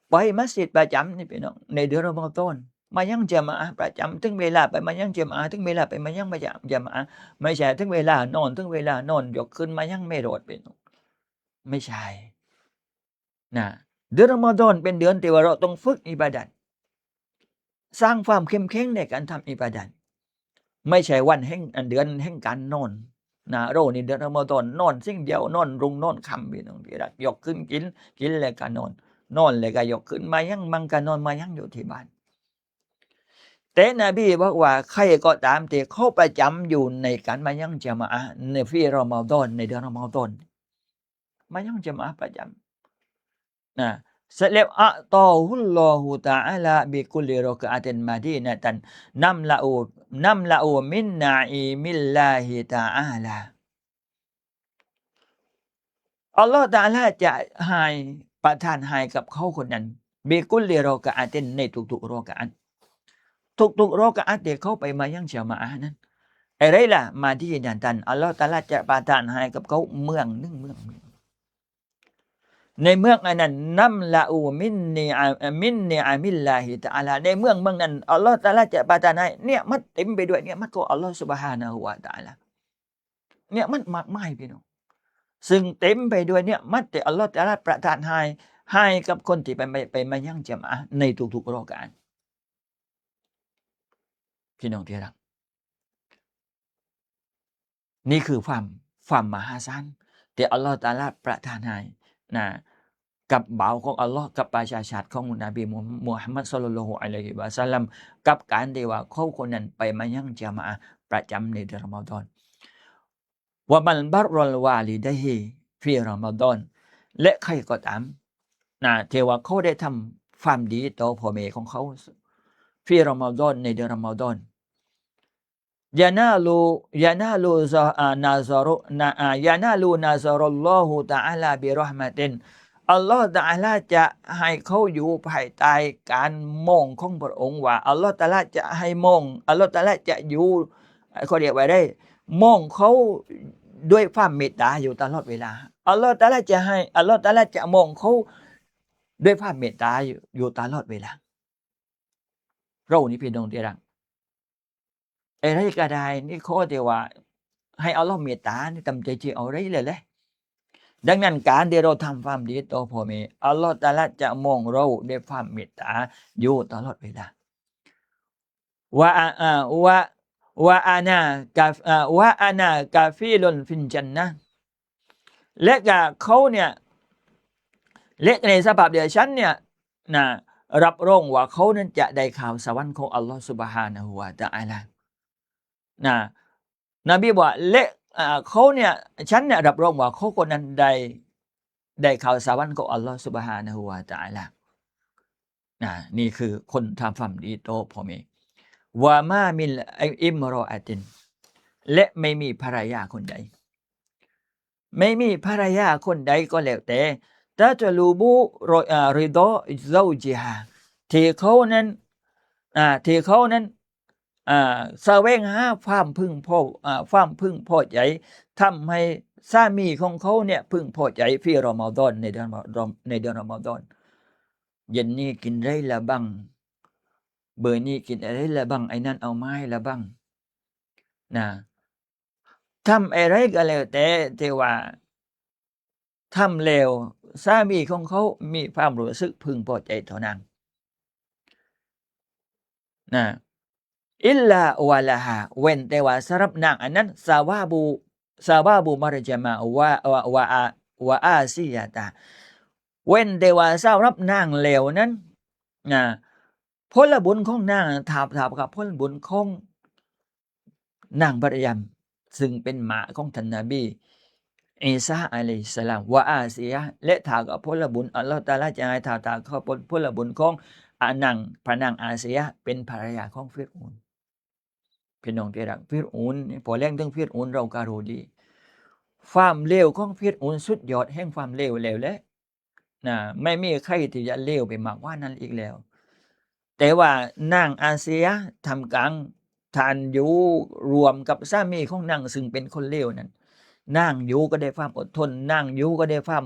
ໄປມັດຊິດປະຈຳນີ້ພີ່ນ້ອງ ໃນເດືອນຣະມະດອນ ມາຍັງຈະມາອາປະຈຳ ເຖິງເວລາໄປມາຍັງຈະມາອາ ເຖິງເວລາໄປມາຍັງຈະມາອາ ໄມ່ໃຊ່ເຖິງເວລານອນ ເຖິງເວລານອນ ຍົກຂຶ້ນມາຍັງ ໄມ່ໂດດ ພີ່ນ້ອງ ໄມ່ໃຊ່ ນະ. ເດືອນຣະມະດອນເປັນເດືອນທີ່ວ່າເຮົາຕ້ອງຝຶກອິບາດັດ ສ້າງຄວາມເຂັ້ມແຂງໃນການທຳອິບາດັດ ໄມ່ໃຊ່ວັນແຫ່ງ ອັນ ເດືອນແຫ່ງການນອນນະ. ເຮົານີ້ເດືອນຣະມະດອນນອນສິ່ງດຽວ ນອນຮຸ່ງນອນຄ່ຳ ພີ່ນ້ອງທີ່ຮັກ ຍົກຂຶ້ນກິນ ກິນແລ້ວກໍນອນ ນອນແລ້ວກໍຍົກຂຶ້ນມາຍັງ ມັນກໍນອນມາຍັງຢູ່ທີ່ບ້ານ. ແຕ່ນະບີບອກວ່າ ໃຜກໍຕາມທີ່ເຂົາປະຈຳຢູ່ໃນການມາຍັງຈະມາອາ ໃນ في رمضان ໃນເດືອນຣະມະດອນ ມາຍັງຈະມາປະຈຳ ນະ ສະແລ້ວ أعطاه الله تعالى بكل ركعة مدينة نملأ، نملأ من نعيم الله تعالى. ອັລລອຮ໌ຕະອາລາຈະໃຫ້ ປະທານໃຫ້ກັບເຂົາຄົນນັ້ນ بكل ركعة ໃນທຸກໆຣະກະອາດ ທຸກໆຣະກະອາດທີ່ເຂົາໄປມາຍັງຈະມາອານັ້ນ ໃດລະ ມະດີນະຕັນ ອັລລອຮ໌ຕະອາລາຈະປະທານໃຫ້ກັບເຂົາເມືອງໜຶ່ງ ເມືອງໜຶ່ງ ໃນເມືອງອັນນັ້ນ نملأ من نعم، من نعم الله تعالى ໃນເມືອງ ເມືອງນັ້ນ ອັລລອຮ໌ຕະອາລາຈະປະທານໃຫ້ເນຍມັດເຕັມໄປດ້ວຍເນຍມັດຂອງອັລລອຮ໌ سبحانه وتعالى ເນຍມັດມາກມາຍ ພີ່ນ້ອງ ຊຶ່ງເຕັມໄປດ້ວຍເນຍມັດທີ່ອັລລອຮ໌ຕະອາລາປະທານໃຫ້ ໃຫ້ກັບຄົນທີ່ໄປ ໄປ ໄປມາຍັງຈະມາອາໃນທຸກໆຣະກະອາດ. ພີ່ນ້ອງທີ່ຮັກ ນີ້ຄືຄວາມ ຄວາມມະຫາສານທີ່ອັລລອຮ໌ຕະອາລາປະທານໃຫ້ນະ ກັບບ່າວຂອງອັລລອຮ໌ ກັບປະຊາຊາດຂອງນະບີ ມຸ ມຸຮັມມັດ ສະລັລລອຮຸອະໄລຮິວະສັລລັມ ກັບການທີ່ວ່າເຂົາຄົນນັ້ນໄປມາຍັງຈະມາອາປະຈຳໃນເດືອນຣະມະດອນ. ومن بر والديه في رمضان ແລະໃຜກໍຕາມນະ ທີ່ວ່າເຂົາໄດ້ທຳຄວາມດີຕໍ່ພໍ່ແມ່ຂອງເຂົາ في رمضان ໃນເດືອນຣະມະດອນ ينال، ينال ز-، ອ່າ نظر، ນະ ອ່າ ينال نظر الله تعالى برحمة ອັລລອຮ໌ຕະອາລາຈະໃຫ້ເຂົາຢູ່ພາຍໃຕ້ການມອງຂອງພະອົງ ວ່າອັລລອຮ໌ຕະອາລາຈະໃຫ້ມອງ ອັລລອຮ໌ຕະອາລາຈະຢູ່ ເຂົາຮຽກວ່າໄດ້ ມອງເຂົາດ້ວຍຄວາມເມດຕາຢູ່ຕະຫຼອດເວລາ ອັລລອຮ໌ຕະອາລາຈະໃຫ້ ອັລລອຮ໌ຕະອາລາຈະມອງເຂົາດ້ວຍຄວາມເມດຕາຢູ່ ຢູ່ຕະຫຼອດເວລາ. ເຮົານີ້ພີ່ນ້ອງທີ່ຮັກ ໃດໆກໍໄດ້ ນີ້ຂໍແຕ່ວ່າໃຫ້ອັລລອຮ໌ເມດຕານີ້ ຕາມໃຈຊິເອົາໄດ້ແລ້ວແຫຼະ. ດັ່ງນັ້ນ ການທີ່ເຮົາທຳຄວາມດີຕໍ່ພໍ່ແມ່ ອັລລອຮ໌ຕະອາລາຈະມອງເຮົາດ້ວຍຄວາມເມດຕາຢູ່ຕະຫຼອດເວລາ. ວະອາ ອາ ວະ ວະອານາກາ ອາ ວະອານາກາຟີລຸນຟິນຈັນນະ ແລະກະເຂົາເນຍ ແລະໃນສະພາບດຽວກັນເນຍນະ ຮັບຮອງວ່າເຂົານັ້ນຈະໄດ້ເຂົ້າສະຫວັນຂອງອັລລອຮ໌ سبحانه وتعالى ນະ. ນະບີບອກວ່າ ແລະ ອາ ເຂົາເນຍ ສັນເນຍ ຮັບຮອງວ່າເຂົາຄົນນັ້ນໄດ້ ໄດ້ເຂົ້າສະຫວັນຂອງອັລລອຮ໌ سبحانه وتعالى ນະ. ນີ້ຄືຄົນທຳຄວາມດີຕໍ່ພໍ່ແມ່. ວະມາມິນອິມຣອອະຕິນ ແລະໄມ່ມີພັນລະຍາຄົນໃດ ໄມ່ມີພັນລະຍາຄົນໃດກໍແລ້ວແຕ່ ຕະຕະລູບຸ ອາ ຣິດາ ຊາວຈິຮາ ທີ່ເຂົານັ້ນ ອ່າ ທີ່ເຂົານັ້ນ ອ່າ ສະແຫວງຫາຄວາມເພິ່ງພໍ ອ່າ ຄວາມເພິ່ງພໍໃຈ ທຳໃຫ້ສາມີຂອງເຂົາເນຍເພິ່ງພໍໃຈ في رمضان ໃນເດືອນ ໃນເດືອນຣະມະດອນ. ເຢັນນີ້ກິນໄດ້ລະບັງ ເບີນີ້ກິນໄດ້ລະບັງ ໄອ້ນັ້ນເອົາມາໃຫ້ລະບັງນະ. ທຳອະໄລກໍແລ້ວແຕ່ ທີ່ວ່າທຳແລ້ວສາມີຂອງເຂົາມີຄວາມຮູ້ສຶກເພິ່ງພໍໃຈຕໍ່ນາງນະ. إلا ولها ເວັ້ນແຕ່ວ່າສຳລັບນາງອັນນັ້ນ ثواب ثواب مرجمة و و و و عاصية ເວັ້ນແຕ່ວ່າສຳລັບນາງແລ້ວນັ້ນນະ ຜົນລະບຸນຂອງນາງ ຖ້າ ຖ້າກັບຜົນລະບຸນຂອງ ນາງມາຣຢຳ ຊຶ່ງເປັນໝ້າຂອງທ່ານນະບີ ອີຊາ ອາໄລຮິສະລາມ ວະອາເຊຍ ແລະ ຖ້າກັບຜົນລະບຸນ ອັລລອຮຕະອາລາຈະໃຫ້ ຖ້າ ຖ້າກັບຜົນລະບຸນຂອງ ອາ ນາງ ພະນາງອາເຊຍ ເປັນພັນລະຍາຂອງຟີຣະອູນ. ພີ່ນ້ອງທີ່ຮັກ ຟີຣະອູນ ພໍແລງເຖິງຟີຣະອູນ ເຮົາກໍຮູ້ດີ ຄວາມເລວຂອງຟີຣະອູນ ສຸດຍອດແຫ່ງຄວາມເລວແລ້ວແຫຼະ ນະ ໄມ່ມີໃຜທີ່ຈະເລວໄປມາກກວ່ານັ້ນອີກແລ້ວ. ແຕ່ວ່ານາງອາເຊຍ ທ່າມກາງ ທ່ານຢູ່ລວມກັບສາມີຂອງນາງ ຊຶ່ງເປັນຄົນເລວນັ້ນ ນາງຢູ່ກໍໄດ້ຄວາມອົດທົນ, ນາງຢູ່ກໍໄດ້ຄວາມ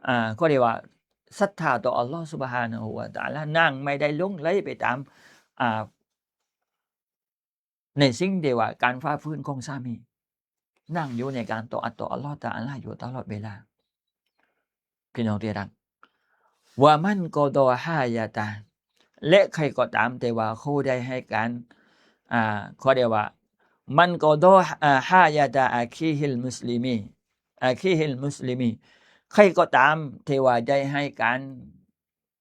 ອ່າ ເຂົາເອີ້ນວ່າ ສັດທາຕໍ່ອັລລອຮ ຊຸບຮານະຮູ້ ວະຕະອາລາ, ນາງໄມ່ໄດ້ຫຼົງໄຫຼໄປຕາມ ອ່າ ໃນສິ່ງທີ່ວ່າການຝ່າຝືນຂອງສາມີ, ນາງຢູ່ໃນການຕອອາດຕໍ່ອັລລອຮຕະອາລາຢູ່ຕະຫຼອດເວລາ. ພີ່ນ້ອງທີ່ຮັກ, ວະມັນກອດອຮາຈາຕາ ແລະ ໃຜກໍຕາມທີ່ວ່າເຂົາໄດ້ໃຫ້ການ ອ່າ ເຂົາເອີ້ນວ່າ ມັນກອດອ ອ່າ ຮາຈາຕາອາຄີຮິລມຸສລິມີ ອາຄີຮິລມຸສລິມີ ໃຜກໍຕາມທີ່ວ່າໄດ້ໃຫ້ການ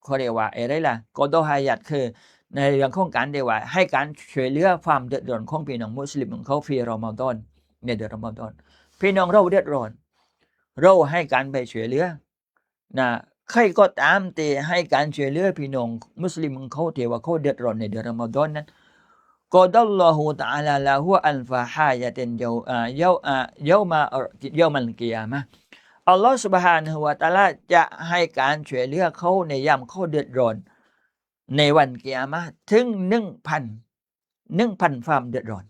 ເຂົາເອີ້ນວ່າ ເອີ ໄດ້ລະ ກອດອຮາຈາດ ຄືໃນເລື່ອງຂອງການທີ່ວ່າໃຫ້ການຊ່ວຍເຫຼືອຄວາມເດືອດຮ້ອນຂອງພີ່ນ້ອງມຸສລິມຂອງເຂົາ ຟີຣະມະດອນ ໃນເດືອນຣະມະດອນ. ພີ່ນ້ອງເຮົາເດືອດຮ້ອນ ເຮົາໃຫ້ການໄປຊ່ວຍເຫຼືອນະ, ໃຜກໍຕາມທີ່ໃຫ້ການຊ່ວຍເຫຼືອພີ່ນ້ອງມຸສລິມຂອງເຂົາທີ່ວ່າເຂົາເດືອດຮ້ອນໃນເດືອນຣະມະດອນນັ້ນ ກອດອລລອຮຕະອາລາລະຮູອັນຟາຮາຈາຕິນເຍົາ ອາ ເຍົາ ອາ ເຍົາມາ ເຍົາມັນກິຍາມະ ອັລລອຮ ຊຸບຮານະຮູ້ ວະຕະອາລາ ຈະໃຫ້ການຊ່ວຍເຫຼືອເຂົາໃນຍາມເຂົາເດືອດຮ້ອນໃນວັນກິຍາມະ ເຖິງໜຶ່ງພັນ ໜຶ່ງພັນຄວາມເດືອດຮ້ອນ.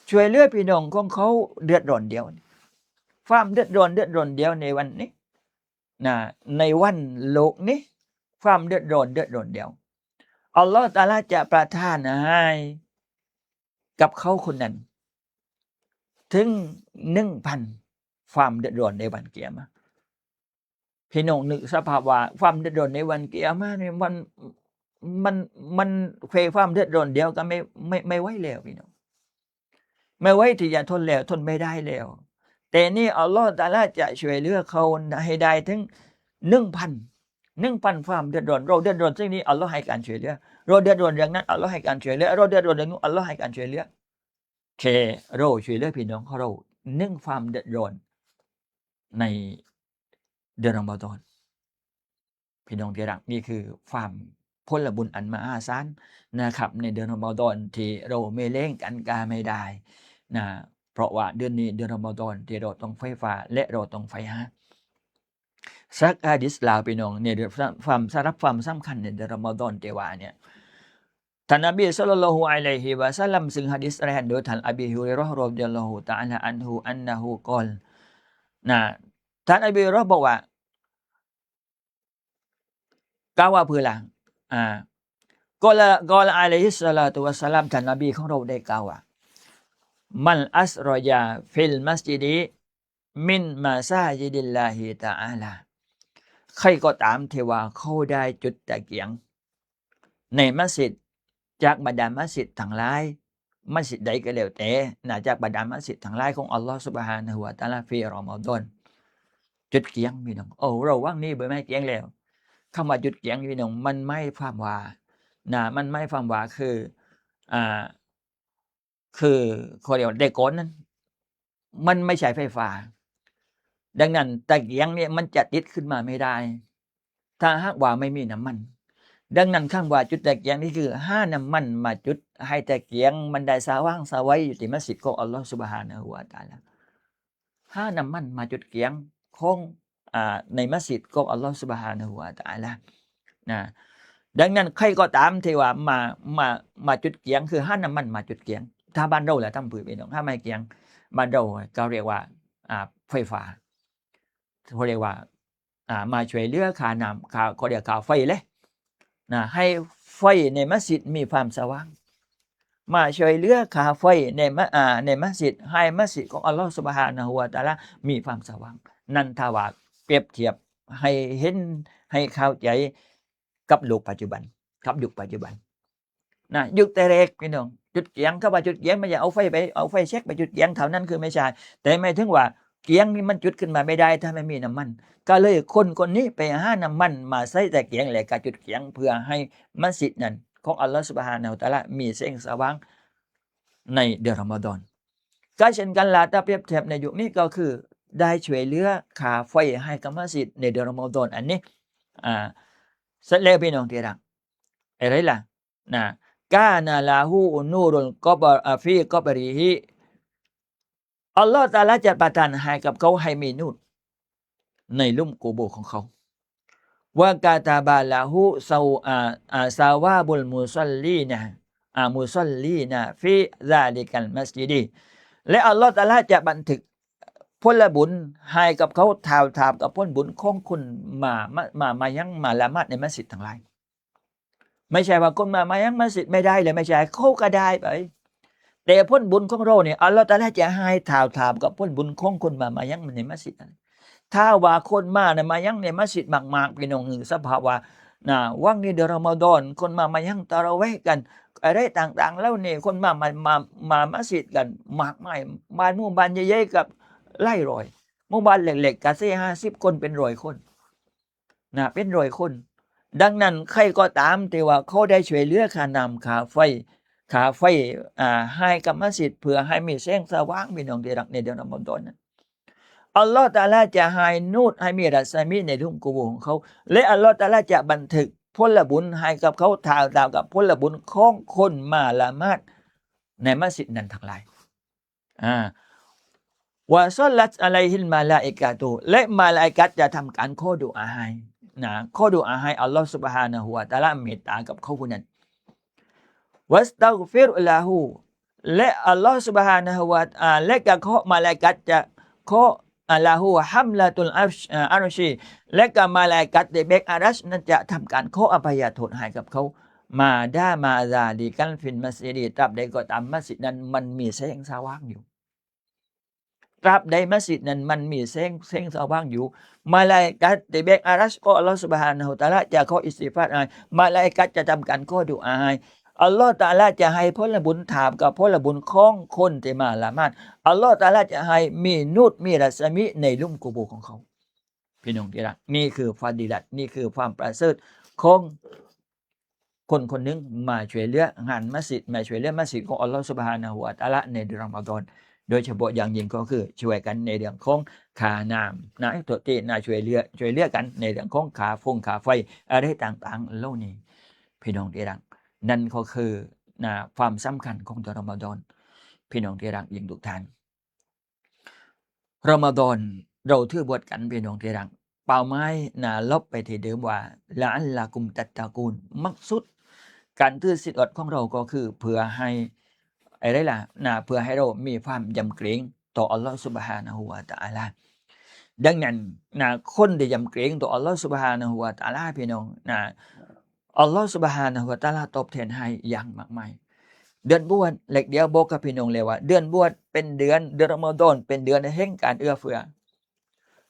ຊ່ວຍເຫຼືອພີ່ນ້ອງຂອງເຂົາເດືອດຮ້ອນດຽວນີ້ ຄວາມເດືອດຮ້ອນ ເດືອດຮ້ອນດຽວໃນວັນນີ້ນະ ໃນວັນໂລກນີ້ ຄວາມເດືອດຮ້ອນ ເດືອດຮ້ອນດຽວ ອັລລອຮຕະອາລາຈະປະທານໃຫ້ກັບເຂົາຄົນນັ້ນ ເຖິງໜຶ່ງພັນຄວາມເດືອດຮ້ອນໃນວັນກິຍາມະ. ພີ່ນ້ອງນຶກສະພາບວ່າຄວາມເດືອດຮ້ອນໃນວັນກິຍາມະນີ້ ມັນ ມັນ ມັນ ແຄ່ຄວາມເດືອດຮ້ອນດຽວກໍໄມ່ ໄມ່ ໄມ່ໄຫວແລ້ວພີ່ນ້ອງ ໄມ່ໄຫວທີ່ຈະທົນແລ້ວ ທົນໄມ່ໄດ້ແລ້ວ. ແຕ່ນີ້ອັລລອຮຕະອາລາຈະຊ່ວຍເຫຼືອເຂົາໃຫ້ໄດ້ເຖິງໜຶ່ງພັນ ໜຶ່ງພັນຄວາມເດືອດຮ້ອນ. ເຮົາເດືອດຮ້ອນສິ່ງນີ້ ອັລລອຮໃຫ້ການຊ່ວຍເຫຼືອ, ເຮົາເດືອດຮ້ອນເລື່ອງນັ້ນ ອັລລອຮໃຫ້ການຊ່ວຍເຫຼືອ, ເຮົາເດືອດຮ້ອນເລື່ອງນັ້ນ ອັລລອຮໃຫ້ການຊ່ວຍເຫຼືອ. ແຄ່ເຮົາຊ່ວຍເຫຼືອພີ່ນ້ອງຂອງເຮົາໜຶ່ງຄວາມເດືອດຮ້ອນໃນເດືອນຣະມະດອນ. ພີ່ນ້ອງທີ່ຮັກ, ນີ້ຄືຄວາມຜົນລະບຸນອັນມະຫາສານນະຄັບ ໃນເດືອນຣະມະດອນທີ່ເຮົາແມ່ນແລງກັນກະແມ່ນໄດ້ນະ, ເພາະວ່າເດືອນນີ້ເດືອນຣະມະດອນທີ່ເຮົາຕ້ອງໄຂວ່າ ແລະ ເຮົາຕ້ອງໃຝ່ຫາ. ສັກຮະດີສລາວ ພີ່ນ້ອງ, ໃນເລື່ອງຄວາມ ສຳລັບຄວາມສຳຄັນໃນເດືອນຣະມະດອນທີ່ວ່ານີ້ ທ່ານນະບີ ສະລັລລອຮຸ ອະໄລຮິ ວະສັລລັມ, ຊຶ່ງຮະດີສລາຍງານໂດຍທ່ານ ອະບີ ຮຸຣາຍເຣາະ ຣະດີຍັລລອຮຸຕະອາລາອັນຮຸ ອັນນະຮຸ ກອລ ນະ, ທ່ານ ອະບີ ຮຸຣາຍເຣາະ ບອກວ່າ ກ່າວວ່າເພື່ອລະ ອ່າ ກອລາ ກອລາ ອະໄລຮິສສະລາຕຸວັດສະລາມ, ທ່ານນະບີຂອງເຮົາໄດ້ກ່າວວ່າ ມັນອັດຣະຈາຟິລມັດຈິດ ມິນມະຊາຈິດິລລາຮິຕະອາລາ, ໃຜກໍຕາມທີ່ວ່າເຂົາໄດ້ຈຸດຕະກຽງໃນມັດຈິດ ຈາກບັນດາມັດຈິດທັງຫຼາຍ, ມັດຈິດໃດກໍແລ້ວແຕ່ນະ, ຈາກບັນດາມັດຈິດທັງຫຼາຍຂອງອັລລອຮ ຊຸບຮານະຮຸ ວະຕະອາລາ ຟີຣະມະດອນ. ຈຸດກຽງ ພີ່ນ້ອງ. ໂອ້ ເຮົາຫວັງນີ້ບໍ່ແມ່ນກຽງແລ້ວ. ຄຳວ່າຈຸດກຽງ ພີ່ນ້ອງ, ມັນໝາຍຄວາມວ່ານະ, ມັນໝາຍຄວາມວ່າ ຄື ອ່າ ຄື ເຂົາເອີ້ນວ່າ ແຕ່ກ່ອນນັ້ນມັນໄມ່ໃຊ້ໄຟຟ້າ, ດັ່ງນັ້ນຕະກຽງນີ້ມັນຈະຕິດຂຶ້ນມາໄມ່ໄດ້ ຖ້າຫາກວ່າໄມ່ມີນ້ຳມັນ. ດັ່ງນັ້ນຄຳວ່າຈຸດຕະກຽງນີ້ ຄືຫານ້ຳມັນມາຈຸດໃຫ້ຕະກຽງມັນໄດ້ສະຫວ່າງສະໄຫວຢູ່ທີ່ມັດຈິດຂອງອັລລອຮ ຊຸບຮານະຮຸ ວະຕະອາລາ. ຫານ້ຳມັນມາຈຸດກຽງຂອງ ອ່າ ໃນມັດຈິດຂອງອັລລອຮ ຊຸບຮານະຮຸ ວະຕະອາລາ ນະ. ດັ່ງນັ້ນ ໃຜກໍຕາມທີ່ວ່າມາ ມາ ມາຈຸດກຽງ ຄືຫານ້ຳມັນມາຈຸດກຽງ ຖ້າບ້ານເຮົາລະ ທ່ານຜູ້ ພີ່ນ້ອງ ຫາໄມ້ກຽງ ບ້ານເຮົາກໍຮຽກວ່າ ອ່າ ໄຟຟ້າ ເຂົາຮຽກວ່າ ອ່າ ມາຊ່ວຍເຫຼືອຄ່ານ້ຳ ຄ່າ ເຂົາຮຽກຄ່າໄຟເລີຍນະ ໃຫ້ໄຟໃນມັດຊິດມີຄວາມສະຫວ່າງ ມາຊ່ວຍເຫຼືອຄ່າໄຟໃນມະ ອ່າ ໃນມັດຊິດ ໃຫ້ມັດຊິດຂອງອັລລອຮ໌ ຊຸບຮານະຮູ້ ວະຕະອາລາ ມີຄວາມສະຫວ່າງ. ນັ້ນຖ້າວ່າປຽບທຽບໃຫ້ເຫັນ ໃຫ້ເຂົ້າໃຈກັບໂລກປັດຈຸບັນ ກັບຍຸກປັດຈຸບັນນະ. ຍຸກແຕ່ແລກ ພີ່ນ້ອງ ຈຸດກຽງ ຄຳວ່າຈຸດກຽງ ບໍ່ແມ່ນເອົາໄຟໄປ ເອົາໄຟແຊັກໄປຈຸດກຽງເທົ່ານັ້ນ ຄືບໍ່ໃຊ່ ແຕ່ໝາຍເຖິງວ່າກຽງນີ້ມັນຈຸດຂຶ້ນມາບໍ່ໄດ້ ຖ້າບໍ່ມີນ້ຳມັນ. ກໍເລີຍຄົນຄົນນີ້ໄປຫານ້ຳມັນມາໃສ່ຕະກຽງ ແລ້ວກໍຈຸດກຽງ ເພື່ອໃຫ້ມັດຊິດນັ້ນຂອງອັລລອຮ໌ ຊຸບຮານະຮູ້ ວະຕະອາລາ ມີແສງສະຫວ່າງໃນເດືອນຣະມະດອນ. ກໍເຊັ່ນກັນລະ ຖ້າປຽບທຽບໃນຍຸກນີ້ ກໍຄືໄດ້ຊ່ວຍເຫຼືອຄ່າໄຟໃຫ້ກັບມັດຊິດໃນເດືອນຣະມະດອນອັນນີ້. ອ່າ ເສັດແລ້ວ ພີ່ນ້ອງທີ່ຮັກ ເຮັດໃດລະນະ ການະລະຮູ້ນູຣຸນ ກອບ ອ່າ ຟີ ກອບຣີຮີ ອັລລອຮ໌ຕະອາລາຈະປະທານໃຫ້ກັບເຂົາ ໃຫ້ມີນູຣໃນຫຼຸມກູໂບຂອງເຂົາ ວະກະຕາບາລະຮູ້ ຊາວ ອ່າ ອ່າ ຊາວາບຸນມຸຊັອນລີນະ ອ່າ ມຸຊັອນລີນະ ຟີຊາລິກັນມັດຊິດ ແລະ ອັລລອຮ໌ຕະອາລາຈະບັນທຶກຜົນລະບຸນໃຫ້ກັບເຂົາ ຖ້າວທາມກັບຜົນບຸນຂອງຄົນມາ ມາ ມາ ມາຍັງ ມາລະໝາດໃນມັດຊິດທັງຫຼາຍ. ບໍ່ໃຊ່ວ່າຄົນມາ ມາຍັງມັດຊິດບໍ່ໄດ້ເລີຍ ບໍ່ໃຊ່ ເຂົາກໍໄດ້ໄປ ແຕ່ຜົນບຸນຂອງເຮົານີ້ ອັລລອຮ໌ຕະອາລາຈະໃຫ້ຖ້າວທາມກັບຜົນບຸນຂອງຄົນມາ ມາຍັງໃນມັດຊິດນັ້ນ. ຖ້າວ່າຄົນມານະ ມາຍັງໃນມັດຊິດມາກໆ ພີ່ນ້ອງ ສະພາບວ່ານະ ຫວ່າງນີ້ເດືອນຣະມະດອນ ຄົນມາ ມາຍັງຕະລາເວຮກັນ ອະໄລຕ່າງໆເຫຼົ່ານີ້ ຄົນມາ ມາ ມາ ມາມັດຊິດກັນມາກມາຍ ບ້ານໝູ່ບ້ານໃຫຍ່ໆກໍຫຼາຍຮ້ອຍ ໝູ່ບ້ານເລັກໆກໍສີ່ຫ້າສິບຄົນ ເປັນຮ້ອຍຄົນ ນະ ເປັນຮ້ອຍຄົນ. ດັ່ງນັ້ນ ໃຜກໍຕາມທີ່ວ່າເຂົາໄດ້ຊ່ວຍເຫຼືອຄ່ານ້ຳ ຄ່າໄຟ ຄ່າໄຟ ອ່າ ໃຫ້ກັບມັດຊິດ ເພື່ອໃຫ້ມີແສງສະຫວ່າງ ພີ່ນ້ອງທີ່ຮັກ ໃນເດືອນຣະມະດອນນັ້ນ ອັລລອຮ໌ຕະອາລາຈະໃຫ້ນູຣ ໃຫ້ມີລັດສະໝີໃນຫຼຸມກູໂບຂອງເຂົາ ແລະ ອັລລອຮ໌ຕະອາລາຈະບັນທຶກຜົນລະບຸນໃຫ້ກັບເຂົາ ຖ້າວທາມກັບຜົນລະບຸນຂອງຄົນມາລະໝາດໃນມັດຊິດນັ້ນທັງຫຼາຍ. ອ່າ ວະຊອນລັດອະໄລຮິລມະລາອິກະຕຸ ແລະ ມະລາອິກະຈະທຳການຂໍດຸອາໃຫ້ນະ ຂໍດຸອາໃຫ້ອັລລອຮ໌ ຊຸບຮານະຮູ້ ວະຕະອາລາ ເມດຕາກັບເຂົາຜູ້ນັ້ນ ວັສຕັກຟິຣລະຮູ້ ແລະ ອັລລອຮ໌ ຊຸບຮານະຮູ້ ວະຕະອາລາ ແລະ ກໍຂໍ ມະລາອິກະຈະຂໍ ລະຮູ້ ຮຳລະຕຸນ ອາຣຊ ອາຣຊີ ແລະ ກໍມະລາອິກະທີ່ແບກອາຣຊນັ້ນຈະທຳການຂໍອະໄພຍະໂທດໃຫ້ກັບເຂົາ ມາດາມາຊາລິກັນຟິນມັດຊິດ ຕາບໃດກໍຕາມມັດຊິດນັ້ນມັນມີແສງສະຫວ່າງຢູ່ ຕາບໃດມັດຊິດນັ້ນມັນມີແສງ ແສງສະຫວ່າງຢູ່ ມະລາອິກະທີ່ແບກອາຣຊຂອງອັລລອຮ໌ ຊຸບຮານະຮູ້ ວະຕະອາລາ ຈະຂໍອິສຕິຟາດໃຫ້ ມະລາອິກະຈະທຳການຂໍດຸອາໃຫ້ ອັລລອຮ໌ຕະອາລາຈະໃຫ້ຜົນລະບຸນ ຖາມກັບຜົນລະບຸນຂອງຄົນທີ່ມາລະໝາດ ອັລລອຮ໌ຕະອາລາຈະໃຫ້ມີນູຣ ມີລັດສະໝີໃນຫຼຸມກູໂບຂອງເຂົາ. ພີ່ນ້ອງທີ່ຮັກ ນີ້ຄືຟາດີລັດ ນີ້ຄືຄວາມປະເສີດຂອງຄົນຄົນໜຶ່ງມາຊ່ວຍເຫຼືອງານມັດຊິດ ມາຊ່ວຍເຫຼືອມັດຊິດຂອງອັລລອຮ໌ ຊຸບຮານະຮູ້ວະຕະອາລາ ໃນເດືອນຣະມະດອນ ໂດຍສະເພາະຢ່າງຍິ່ງກໍຄືຊ່ວຍກັນໃນເລື່ອງຂອງຄ່ານ້ຳນະ ໂທດທີນະ ຊ່ວຍເຫຼືອ ຊ່ວຍເຫຼືອກັນໃນເລື່ອງຂອງຄ່າຟົງຄ່າໄຟ ອະໄລຕ່າງໆເຫຼົ່ານີ້ ພີ່ນ້ອງທີ່ຮັກ. ນັ້ນກໍຄືນະ ຄວາມສຳຄັນຂອງເດືອນຣະມະດອນ ພີ່ນ້ອງທີ່ຮັກຍິ່ງທຸກທ່ານ. ຣະມະດອນ ເຮົາຖືບວດກັນ ພີ່ນ້ອງທີ່ຮັກ ເປົ້າໝາຍນະ ລົບໄປທີ່ເດີມວ່າ ລະອັນລະກຸມຕັດຕະກູນ ມັກສຸດການຖືສິນອດຂອງເຮົາກໍຄືເພື່ອໃຫ້ ໃຫ້ໄດ້ລະນະ ເພື່ອໃຫ້ເຮົາມີຄວາມຢຳເກງຕໍ່ອັລລອຮ໌ ຊຸບຮານະຮູ້ວະຕະອາລາ. ດັ່ງນັ້ນນະ ຄົນທີ່ຢຳເກງຕໍ່ອັລລອຮ໌ ຊຸບຮານະຮູ້ວະຕະອາລາ ພີ່ນ້ອງນະ ອັລລອຮ໌ ຊຸບຮານະຮູ້ວະຕະອາລາ ຕອບແທນໃຫ້ຢ່າງມາກມາຍ. ເດືອນບວດ ເລັກດຽວບອກກັບພີ່ນ້ອງແລ້ວວ່າ ເດືອນບວດເປັນເດືອນ ເດືອນຣະມະດອນເປັນເດືອນແຫ່ງການເອື້ອເຟື້ອ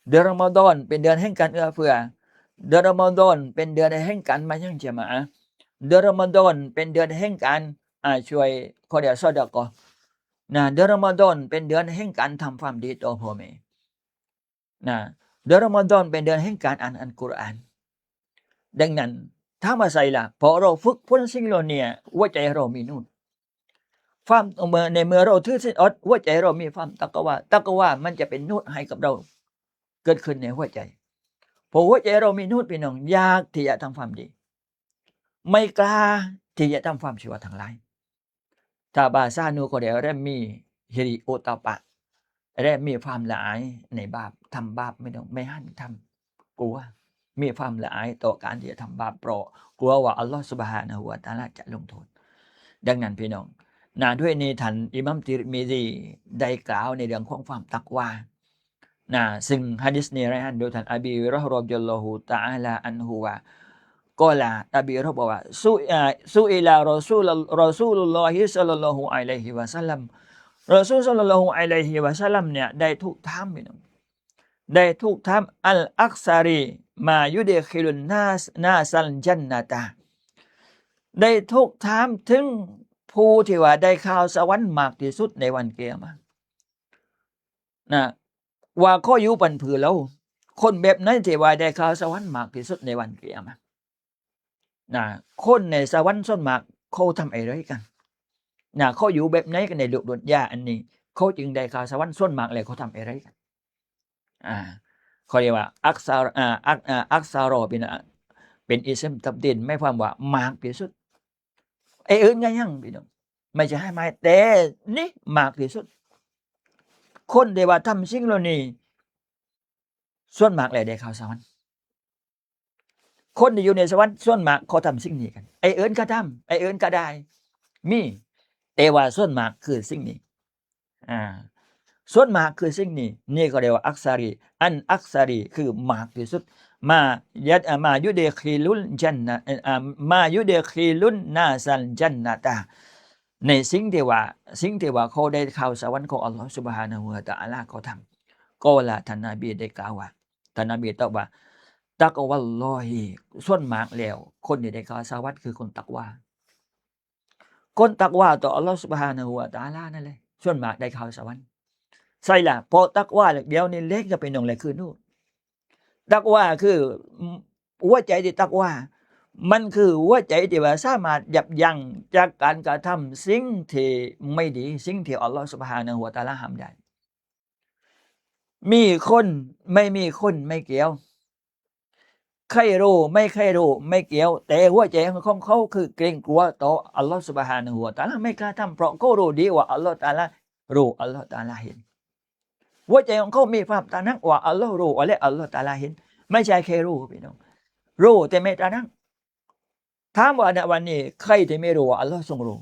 ເດືອນຣະມະດອນເປັນເດືອນແຫ່ງການເອື້ອເຟື້ອ ເດືອນຣະມະດອນເປັນເດືອນແຫ່ງການມາຍັງຈະມາອາ ເດືອນຣະມະດອນເປັນເດືອນແຫ່ງການ ອ່າ ຊ່ວຍ ເຂົາຮຽກວ່າ ຊະດະກາ ນະ ເດືອນຣະມະດອນເປັນເດືອນແຫ່ງການທຳຄວາມດີຕໍ່ພໍ່ແມ່ ນະ ເດືອນຣະມະດອນເປັນເດືອນແຫ່ງການອ່ານອັນກຸຣອານ. ດັ່ງນັ້ນ ຖາມວ່າໃສລະ? ເພາະເຮົາຝຶກຝົນສິ່ງເຫຼົ່ານີ້ ຫົວໃຈເຮົາມີນູຣ ຄວາມ ເມື່ອ ໃນເມື່ອເຮົາຖືສິນອດ ຫົວໃຈເຮົາມີຄວາມຕັກວາ ຕັກວາມັນຈະເປັນນູຣໃຫ້ກັບເຮົາເກີດຂຶ້ນໃນຫົວໃຈ. ເພາະຫົວໃຈເຮົາມີນູຣ ພີ່ນ້ອງ ຢາກທີ່ຈະທຳຄວາມດີ ໄມ່ກ້າທີ່ຈະທຳຄວາມຊົ່ວທັງຫຼາຍ. ຖ້າພາສານູກໍໄດ້ເລີ່ມມີຮິລິໂອຕະປະ ເລີ່ມມີຄວາມລະອາຍໃນບາບ ທຳບາບ ແມ່ນ ແມ່ນຫັນທຳ ກົວ ມີຄວາມລະອາຍຕໍ່ການທີ່ຈະທຳບາບ ເພາະກົວວ່າອັລລອຮ໌ Subhanahu wa Ta'ala ຈະລົງໂທດ. ດັ່ງນັ້ນ ພີ່ນ້ອງ ນະ ດ້ວຍນີ້ ທ່ານອິມາມຕິຣມິຊີ ໄດ້ກ່າວໃນເລື່ອງຂອງຄວາມຕັກວາ ນະ ຊຶ່ງຮະດີສນີ້ລາຍງານໂດຍທ່ານ ອະບີ ຮອດ ຣອດຽລລອຮຸ ຕະອາລາ ອັນຮຸ ວ່າ ກາລາ ອະບີ ຮອດ ບອກວ່າ ສຸ ອາ ສຸອີລາ ຣອຊູລ ຣອຊູລຸລລອຮິ ສະລັລລອຮຸ ອະໄລຮິ ວະຊັລລັມ ຣອຊູລ ສະລັລລອຮຸ ອະໄລຮິ ວະຊັລລັມ ເນ່ຍ ໄດ້ຖືກຖາມ ພີ່ນ້ອງ ໄດ້ຖືກຖາມ ອັນອັກຊາຣີ ມາຢູເດຄີລຸນນາ ນາຊັນ ຈັນນະຕາ ໄດ້ຖືກຖາມເຖິງຜູ້ທີ່ວ່າໄດ້ເຂົ້າສະຫວັນມາກທີ່ສຸດໃນວັນກິຍາມາ ນະ ວ່າຂໍຢູ່ປັນຜືລາວ ຄົນແບບໃດທີ່ວ່າໄດ້ເຂົ້າສະຫວັນມາກທີ່ສຸດໃນວັນກິຍາມາ ນະ ຄົນໃນສະຫວັນສ່ວນມາກເຂົາທຳອະໄລກັນ ນະ ເຂົາຢູ່ແບບໃດກັນໃນໂລກດຸນຢາອັນນີ້ ເຂົາຈຶ່ງໄດ້ເຂົ້າສະຫວັນ ສ່ວນມາກແລ້ວເຂົາທຳອະໄລກັນ ອາ ເຂົາຮຽກວ່າອັກຊາ ອາ ອັກ ອາ ອັກຊາຣໍ ເປັນ ເປັນອິສມຕັບດີນ ໝາຍຄວາມວ່າມາກທີ່ສຸດ ເອີ ເອີ້ນຫຍັງ ພີ່ນ້ອງ ໄມ່ໃຊ່ໃຫ້ໝາຍ ແຕ່ນີ້ມາກທີ່ສຸດ ຄົນທີ່ວ່າທຳສິ່ງເຫຼົ່ານີ້ ສ່ວນມາກແລ້ວໄດ້ເຂົ້າສະຫວັນ ຄົນທີ່ຢູ່ໃນສະຫວັນສ່ວນມາກເຂົາທຳສິ່ງນີ້ກັນ ໄອ້ເອີ້ນກະທຳ ໄອ້ເອີ້ນກະໄດ້ມີ ແຕ່ວ່າສ່ວນມາກຄືສິ່ງນີ້ ອາ ສ່ວນມາກຄືສິ່ງນີ້ ນີ້ກໍເອີ້ນວ່າອັກຊາຣີ ອັນອັກຊາຣີ ຄືມາກທີ່ສຸດ ມາ ຍະ ອາ ມາຢູເດຄີລຸນຈັນນະ ອາ ມາຢູເດຄີລຸນນາຊັນ ຈັນນະຕາ ໃນສິ່ງທີ່ວ່າ ສິ່ງທີ່ວ່າເຂົາໄດ້ເຂົ້າສະຫວັນຂອງອັລລອຮ໌ Subhanahu wa Ta'ala ເຂົາທຳ ກໍລະ ທ່ານນະບີໄດ້ກ່າວວ່າ ທ່ານນະບີຕອບວ່າ ຕັກວັລລອຮີ ສ່ວນມາກແລ້ວຄົນທີ່ໄດ້ເຂົ້າສະຫວັນຄືຄົນຕັກວາ ຄົນຕັກວາຕໍ່ອັລລອຮ໌ Subhanahu wa Ta'ala ນັ້ນແຫຼະ ສ່ວນມາກໄດ້ເຂົ້າສະຫວັນ ໃຊ່ລະ ເພາະຕັກວາແລ້ວ ດຽວນີ້ເລັກກັບໄປໜອງແລະຄືນູ ຕັກວາຄື ຫົວໃຈທີ່ຕັກວາ ມັນຄືຫົວໃຈທີ່ວ່າສາມາດຢັບຢັ້ງຈາກການກະທຳສິ່ງທີ່ໄມ່ດີ ສິ່ງທີ່ອັລລອຮ໌ Subhanahu wa Ta'ala ຫ້າມໄດ້ ມີຄົນ ໄມ່ມີຄົນ ໄມ່ກ່ຽວ ໃຄໂຣ ໄມ່ໃຄໂຣ ໄມ່ກ່ຽວ ແຕ່ຫົວໃຈຂອງເຂົາຄືເກງກົວຕໍ່ອັລລອຮ໌ Subhanahu wa Ta'ala ໄມ່ກ້າທຳ ເພາະເຂົາຮູ້ດີວ່າອັລລອຮ໌ Ta'ala ຮູ້ ອັລລອຮ໌ Ta'ala ເຫັນ ຫົວໃຈຂອງເຂົາມີຄວາມຕະໜັກວ່າອັລລອຮ໌ຮູ້ ແລະ ອັລລອຮ໌ Ta'ala ເຫັນ ໄມ່ໃຊ່ແຄ່ຮູ້ ພີ່ນ້ອງ ຮູ້ແຕ່ໄມ່ຕະໜັກ ຖາມວ່ານະວັນນີ້ໃຜທີ່ບໍ່ຮູ້ວ່າອັລລອຮ໌ຊົງຮູ້?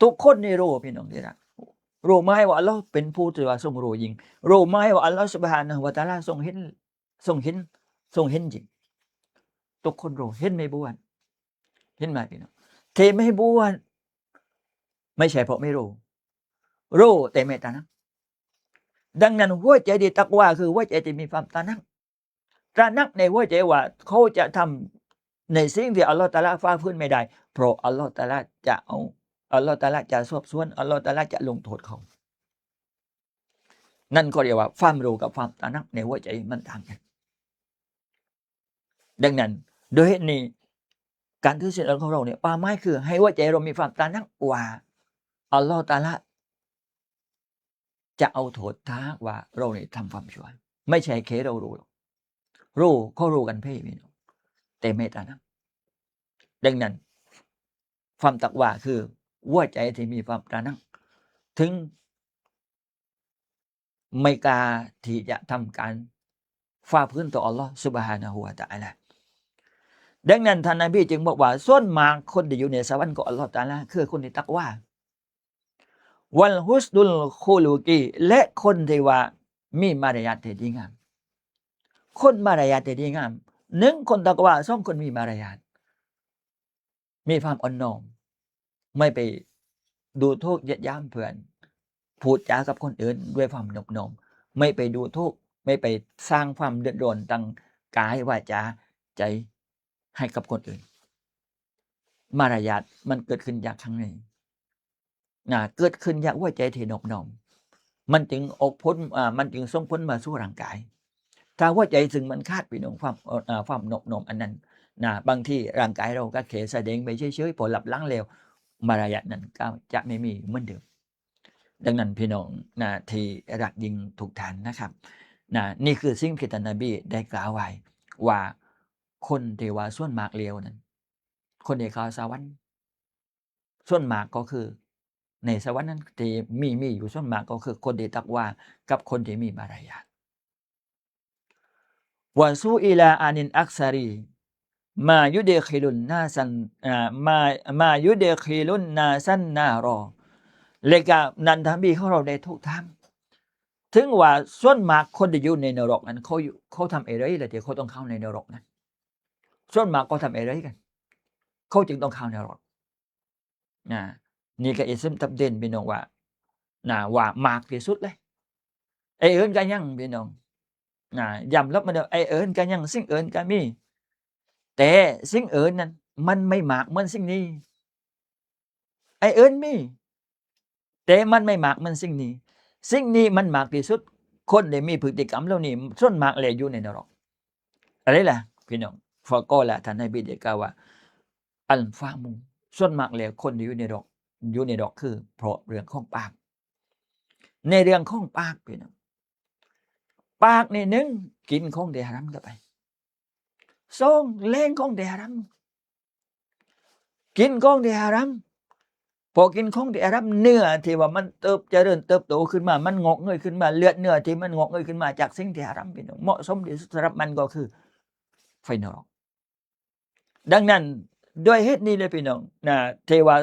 ທຸກຄົນນີ້ຮູ້ ພີ່ນ້ອງທີ່ຮັກ ຮູ້ໝາຍວ່າອັລລອຮ໌ເປັນຜູ້ທີ່ວ່າຊົງຮູ້ຍິ່ງ ຮູ້ໝາຍວ່າອັລລອຮ໌ Subhanahu wa Ta'ala ຊົງເຫັນ ຊົງເຫັນ ຊົງເຫັນຈິງ ທຸກຄົນຮູ້ ເຫັນໄໝບໍ່? ເຫັນໄໝພີ່ນ້ອງ? ທີ່ໄໝບໍ່ ໄມ່ໃຊ່ເພາະໄໝຮູ້ ຮູ້ແຕ່ໄມ່ຕະໜັກ ດັ່ງນັ້ນຫົວໃຈທີ່ຕັກວາຄືຫົວໃຈທີ່ມີຄວາມຕະໜັກ ຕະໜັກໃນຫົວໃຈວ່າເຂົາຈະທຳໃນສິ່ງທີ່ອັລລອຮ໌ຕະອາລາຝ່າຝືນໄມ່ໄດ້ ເພາະອັລລອຮ໌ຕະອາລາຈະເອົາ ອັລລອຮ໌ຕະອາລາຈະສອບສວນ ອັລລອຮ໌ຕະອາລາຈະລົງໂທດເຂົາ ນັ້ນກໍຮຽກວ່າຄວາມຮູ້ກັບຄວາມຕະໜັກໃນຫົວໃຈມັນຕ່າງກັນ. ດັ່ງນັ້ນ ໂດຍເຫດນີ້ ການຖືສິນອດຂອງເຮົານີ້ ເປົ້າໝາຍຄືໃຫ້ຫົວໃຈເຮົາມີຄວາມຕະໜັກວ່າ ອັລລອຮ໌ຕະອາລາຈະເອົາໂທດ ຖ້າຫາກວ່າເຮົານີ້ທຳຄວາມຊົ່ວ. ໄມ່ໃຊ່ແຄ່ເຮົາຮູ້ ຮູ້ ເຂົາຮູ້ກັນເພ ແຕ່ໄມ່ຕະໜັກ. ດັ່ງນັ້ນ ຄວາມຕັກວາຄືຫົວໃຈທີ່ມີຄວາມຕະໜັກ ເຖິງໄມ່ກ້າທີ່ຈະທຳການຝ່າຝືນຕໍ່ອັລລອຮ໌ Subhanahu wa Ta'ala. ດັ່ງນັ້ນ ທ່ານນະບີຈຶ່ງບອກວ່າ ສ່ວນມາກຄົນທີ່ຢູ່ໃນສະຫວັນຂອງອັລລອຮ໌ຕະອາລາ ຄືຄົນທີ່ຕັກວາ ວະລະ حسن الخلق ແລະ ຄົນທີ່ວ່າມີມາລະຍາດທີ່ດີງາມ. ຄົນມາລະຍາດທີ່ດີງາມ ໜຶ່ງ ຄົນຕັກວາ ສອງ ຄົນມີມາລະຍາດ ມີຄວາມອ່ອນນ້ອມ ໄມ່ໄປດູຖູກຢຽດຫຍາມເພື່ອນ ພູດຈາກັບຄົນອື່ນດ້ວຍຄວາມນົບນ້ອມ ໄມ່ໄປດູຖູກ ໄມ່ໄປສ້າງຄວາມເດືອດຮ້ອນທາງກາຍ ວາຈາ ໃຈ ໃຫ້ກັບຄົນອື່ນ. ມາລະຍາດມັນເກີດຂຶ້ນຈາກຂ້າງໃນ ນະ ເກີດຂຶ້ນຈາກຫົວໃຈທີ່ນົບນ້ອມ ມັນຈຶ່ງອອກຜົນ ອາ ມັນຈຶ່ງສົ່ງຜົນມາສູ່ຮ່າງກາຍ. ຖ້າຫົວໃຈຊຶ່ງມັນຂາດ ພີ່ນ້ອງ ຄວາມ ເອີ ຄວາມນົບນ້ອມອັນນັ້ນ ນະ ບາງທີຮ່າງກາຍເຮົາກໍແຄ່ສະແດງໄປເສີຍໆ ພໍລັບຫຼັງແລ້ວ ມາລະຍາດນັ້ນກໍຈະໄມ່ມີເໝືອນເດີມ. ດັ່ງນັ້ນ ພີ່ນ້ອງ ນະ ທີ່ຮັກຍິ່ງທຸກທ່ານນະຄັບ ນະ ນີ້ຄືສິ່ງທີ່ທ່ານນະບີໄດ້ກ່າວໄວ້ວ່າ ຄົນທີ່ວ່າສ່ວນມາກແລ້ວນັ້ນ ຄົນທີ່ເຂົ້າສະຫວັນ ສ່ວນມາກກໍຄື ໃນສະຫວັນນັ້ນທີ່ມີ ມີຢູ່ສ່ວນມາກກໍຄືຄົນທີ່ຕັກວາກັບຄົນທີ່ມີມາລະຍາດ. وسئل عن الأكثر ما يدخل الناس، ອາ ما، ما يدخل الناس النار. ແລະກະທ່ານນະບີຂອງເຮົາໄດ້ຖືກຖາມ ເຖິງວ່າສ່ວນມາກຄົນທີ່ຢູ່ໃນນະລົກນັ້ນ ເຂົາຢູ່ ເຂົາທຳອະໄລ ແລ້ວທີ່ເຂົາຕ້ອງເຂົ້າໃນນະລົກນັ້ນ? ສ່ວນມາກເຂົາທຳອະໄລກັນ ເຂົາຈຶ່ງຕ້ອງເຂົ້ານະລົກ? ນະ ນີ້ກໍອີກເຊັ່ນກັບເດັ່ນ ພີ່ນ້ອງ ວ່າ ນະ ວ່າມາກທີ່ສຸດເລີຍ. ໄອ້ອື່ນກໍຍັງ ພີ່ນ້ອງ ນະ ຢ້ຳລອບມາເດີ ໄອ້ອື່ນກໍຍັງ ສິ່ງອື່ນກໍມີ ແຕ່ສິ່ງອື່ນນັ້ນມັນໄມ່ມາກເໝືອນສິ່ງນີ້. ໄອ້ອື່ນມີ ແຕ່ມັນໄມ່ມາກເໝືອນສິ່ງນີ້. ສິ່ງນີ້ມັນມາກທີ່ສຸດ. ຄົນທີ່ມີພຶດຕິກຳເຫຼົ່ານີ້ ສ່ວນມາກແລ້ວຢູ່ໃນນະລົກ. ອະໄລລະ ພີ່ນ້ອງ? فقال ທ່ານນະບີໄດ້ກ່າວວ່າ الفم. ສ່ວນມາກແລ້ວຄົນທີ່ຢູ່ໃນນະລົກ ຢູ່ໃນນະລົກ ຄືເພາະເລື່ອງຂອງປາກ. ໃນເລື່ອງຂອງປາກ ພີ່ນ້ອງ ປາກນີ້ ໜຶ່ງ ກິນຂອງທີ່ຮາຣາມເຂົ້າໄປ. ສອງ ແລ່ນຂອງທີ່ຮາຣາມ ກິນຂອງທີ່ຮາຣາມ. ພໍກິນຂອງທີ່ຮາຣາມ ເນື້ອທີ່ວ່າມັນເຕີບ ຈະເລີນເຕີບໂຕຂຶ້ນມາ ມັນງອກເງີຍຂຶ້ນມາ ເລືອດເນື້ອທີ່ມັນງອກເງີຍຂຶ້ນມາຈາກສິ່ງທີ່ຮາຣາມ ພີ່ນ້ອງ ເໝາະສົມທີ່ສຸດສຳລັບມັນກໍຄືໄຟນະລົກ. ດັ່ງນັ້ນ ດ້ວຍເຫດນີ້ເລີຍ ພີ່ນ້ອງ ນະ ທີ່ວ່າ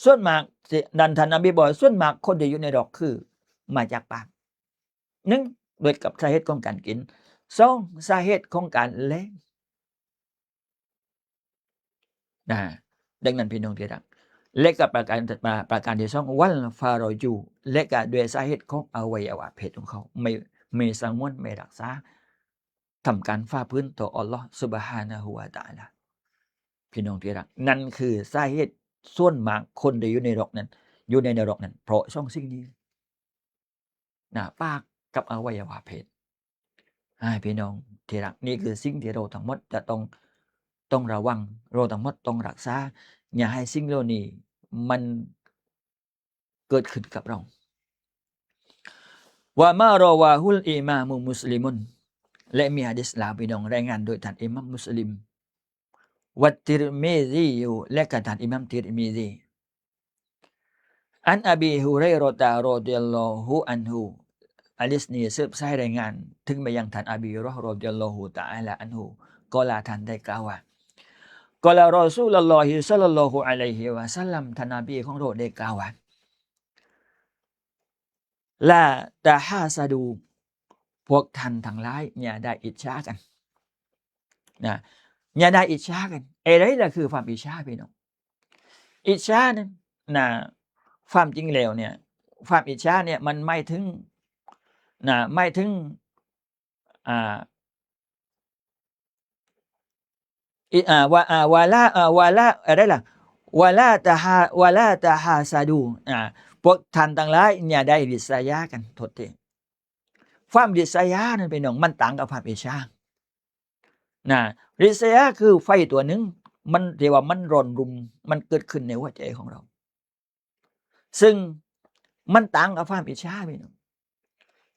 ສ່ວນມາກ ທີ່ ນັ້ນ ທ່ານນະບີບອກວ່າ ສ່ວນມາກຄົນທີ່ຢູ່ໃນນະລົກຄືມາຈາກປາກ. ໜຶ່ງ ດ້ວຍກັບສາເຫດຂອງການກິນ. ສອງ ສາເຫດຂອງການແລ່ນ ນະ. ດັ່ງນັ້ນ ພີ່ນ້ອງທີ່ຮັກ ແລະກໍປະການ ປະ ປະການທີສອງ والفرج ແລະກໍດ້ວຍສາເຫດຂອງອະໄວຍະວະເພດຂອງເຂົາ ໄມ່ ໄມ່ສະຫງວນ ໄມ່ຮັກສາ ທຳການຝ່າຝືນຕໍ່ອັລລອຮ໌ سبحانه وتعالى. ພີ່ນ້ອງທີ່ຮັກ ນັ້ນຄືສາເຫດສ່ວນມາກຄົນທີ່ຢູ່ໃນນະລົກນັ້ນ ຢູ່ໃນນະລົກນັ້ນ ເພາະສອງສິ່ງນີ້ ນະ ປາກກັບອະໄວຍະວະເພດ. ໃຫ້ພີ່ນ້ອງທີ່ຮັກ ນີ້ຄືສິ່ງທີ່ເຮົາທັງໝົດຈະຕ້ອງ ຕ້ອງລະວັງ, ເຮົາທັງໝົດຕ້ອງຮັກສາ, ຢ່າໃຫ້ສິ່ງເຫຼົ່ານີ້ມັນເກີດຂຶ້ນກັບເຮົາ. وما رواه الإمام مسلم ແລະມີຮະດີສລາວ ພີ່ນ້ອງ ລາຍງານໂດຍທ່ານອິມາມມຸສລິມ والترمذي ແລະກໍທ່ານອິມາມຕິຣມິຊີ عن أبي هريرة رضي الله عنه ຮະດີສນີ້ສືບສາຍລາຍງານເຖິງໄປຍັງທ່ານອະບີຮໍລະ رضي الله تعالى عنه ກໍລາທ່ານໄດ້ກ່າວວ່າ قال رسول الله صلى الله عليه وسلم ທ່ານນະບີຂອງເຮົາໄດ້ກ່າວວ່າ لا تحاسدوا ພວກທ່ານທັງຫຼາຍຢ່າໄດ້ອິດສາກັນນະ ຢ່າໄດ້ອິດສາກັນ. ເອ ໃດລະຄືຄວາມອິດສາ ພີ່ນ້ອງ? ອິດສານັ້ນນະ ຄວາມຈິງແລ້ວເນ່ຍ ຄວາມອິດສາເນ່ຍ ມັນໝາຍເຖິງນະ ໝາຍເຖິງ ອ່າ ອີ ອ່າ ວ່າ ອ່າ ວ່າລາ ອ່າ ວ່າລາ ອະໄລລະ ວ່າລາຕະຮາ ວ່າລາຕະຮາຊາດູ ອ່າ ພວກທ່ານທັງຫຼາຍຢ່າໄດ້ລິດສະຍາກັນ. ໂທດທີ ຄວາມລິດສະຍານັ້ນ ພີ່ນ້ອງ ມັນຕ່າງກັບຄວາມອິດສານະ. ລິດສະຍາຄືໄຟຕົວໜຶ່ງ ມັນ ທີ່ວ່າມັນຮ້ອນຮຸມ ມັນເກີດຂຶ້ນໃນຫົວໃຈຂອງເຮົາ. ຊຶ່ງມັນຕ່າງກັບຄວາມອິດສາ ພີ່ນ້ອງ.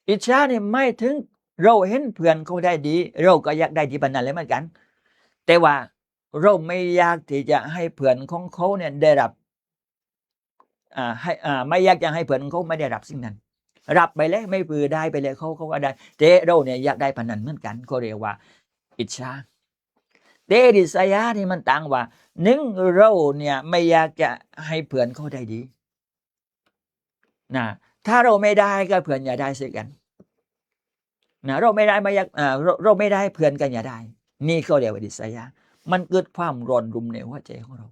ອິດສານີ້ໝາຍເຖິງເຮົາເຫັນເພື່ອນເຂົາໄດ້ດີ ເຮົາກໍຢາກໄດ້ດີປານນັ້ນແຫຼະເໝືອນກັນ ແຕ່ວ່າເຮົາໄມ່ຢາກທີ່ຈະໃຫ້ເພື່ອນຂອງເຂົາເນ່ຍໄດ້ຮັບ ອ່າ ໃຫ້ ອ່າ ໄມ່ຢາກຈະໃຫ້ເພື່ອນຂອງເຂົາໄມ່ໄດ້ຮັບສິ່ງນັ້ນ. ຮັບໄປແລ້ວ ໄມ່ເພື່ອໄດ້ໄປແລ້ວ ເຂົາ ເຂົາກໍໄດ້ ແຕ່ເຮົາເນ່ຍຢາກໄດ້ປານນັ້ນເໝືອນກັນ ກໍເອີ້ນວ່າອິດສາ. ແຕ່ລິດສະຍານີ້ມັນຕ່າງວ່າ ໜຶ່ງ ເຮົາເນ່ຍໄມ່ຢາກຈະໃຫ້ເພື່ອນເຂົາໄດ້ດີນະ ຖ້າເຮົາໄມ່ໄດ້ກໍເພື່ອນຢ່າໄດ້ເຊັ່ນກັນນະ ເຮົາໄມ່ໄດ້ ໄມ່ຢາກ ເອີ ເຮົາ ເຮົາໄມ່ໄດ້ ເພື່ອນກໍຢ່າໄດ້. ນີ້ເຂົາເອີ້ນວ່າລິດສະຍາ ມັນເກີດຄວາມຮ້ອນຮຸມໃນຫົວໃຈຂອງເຮົາ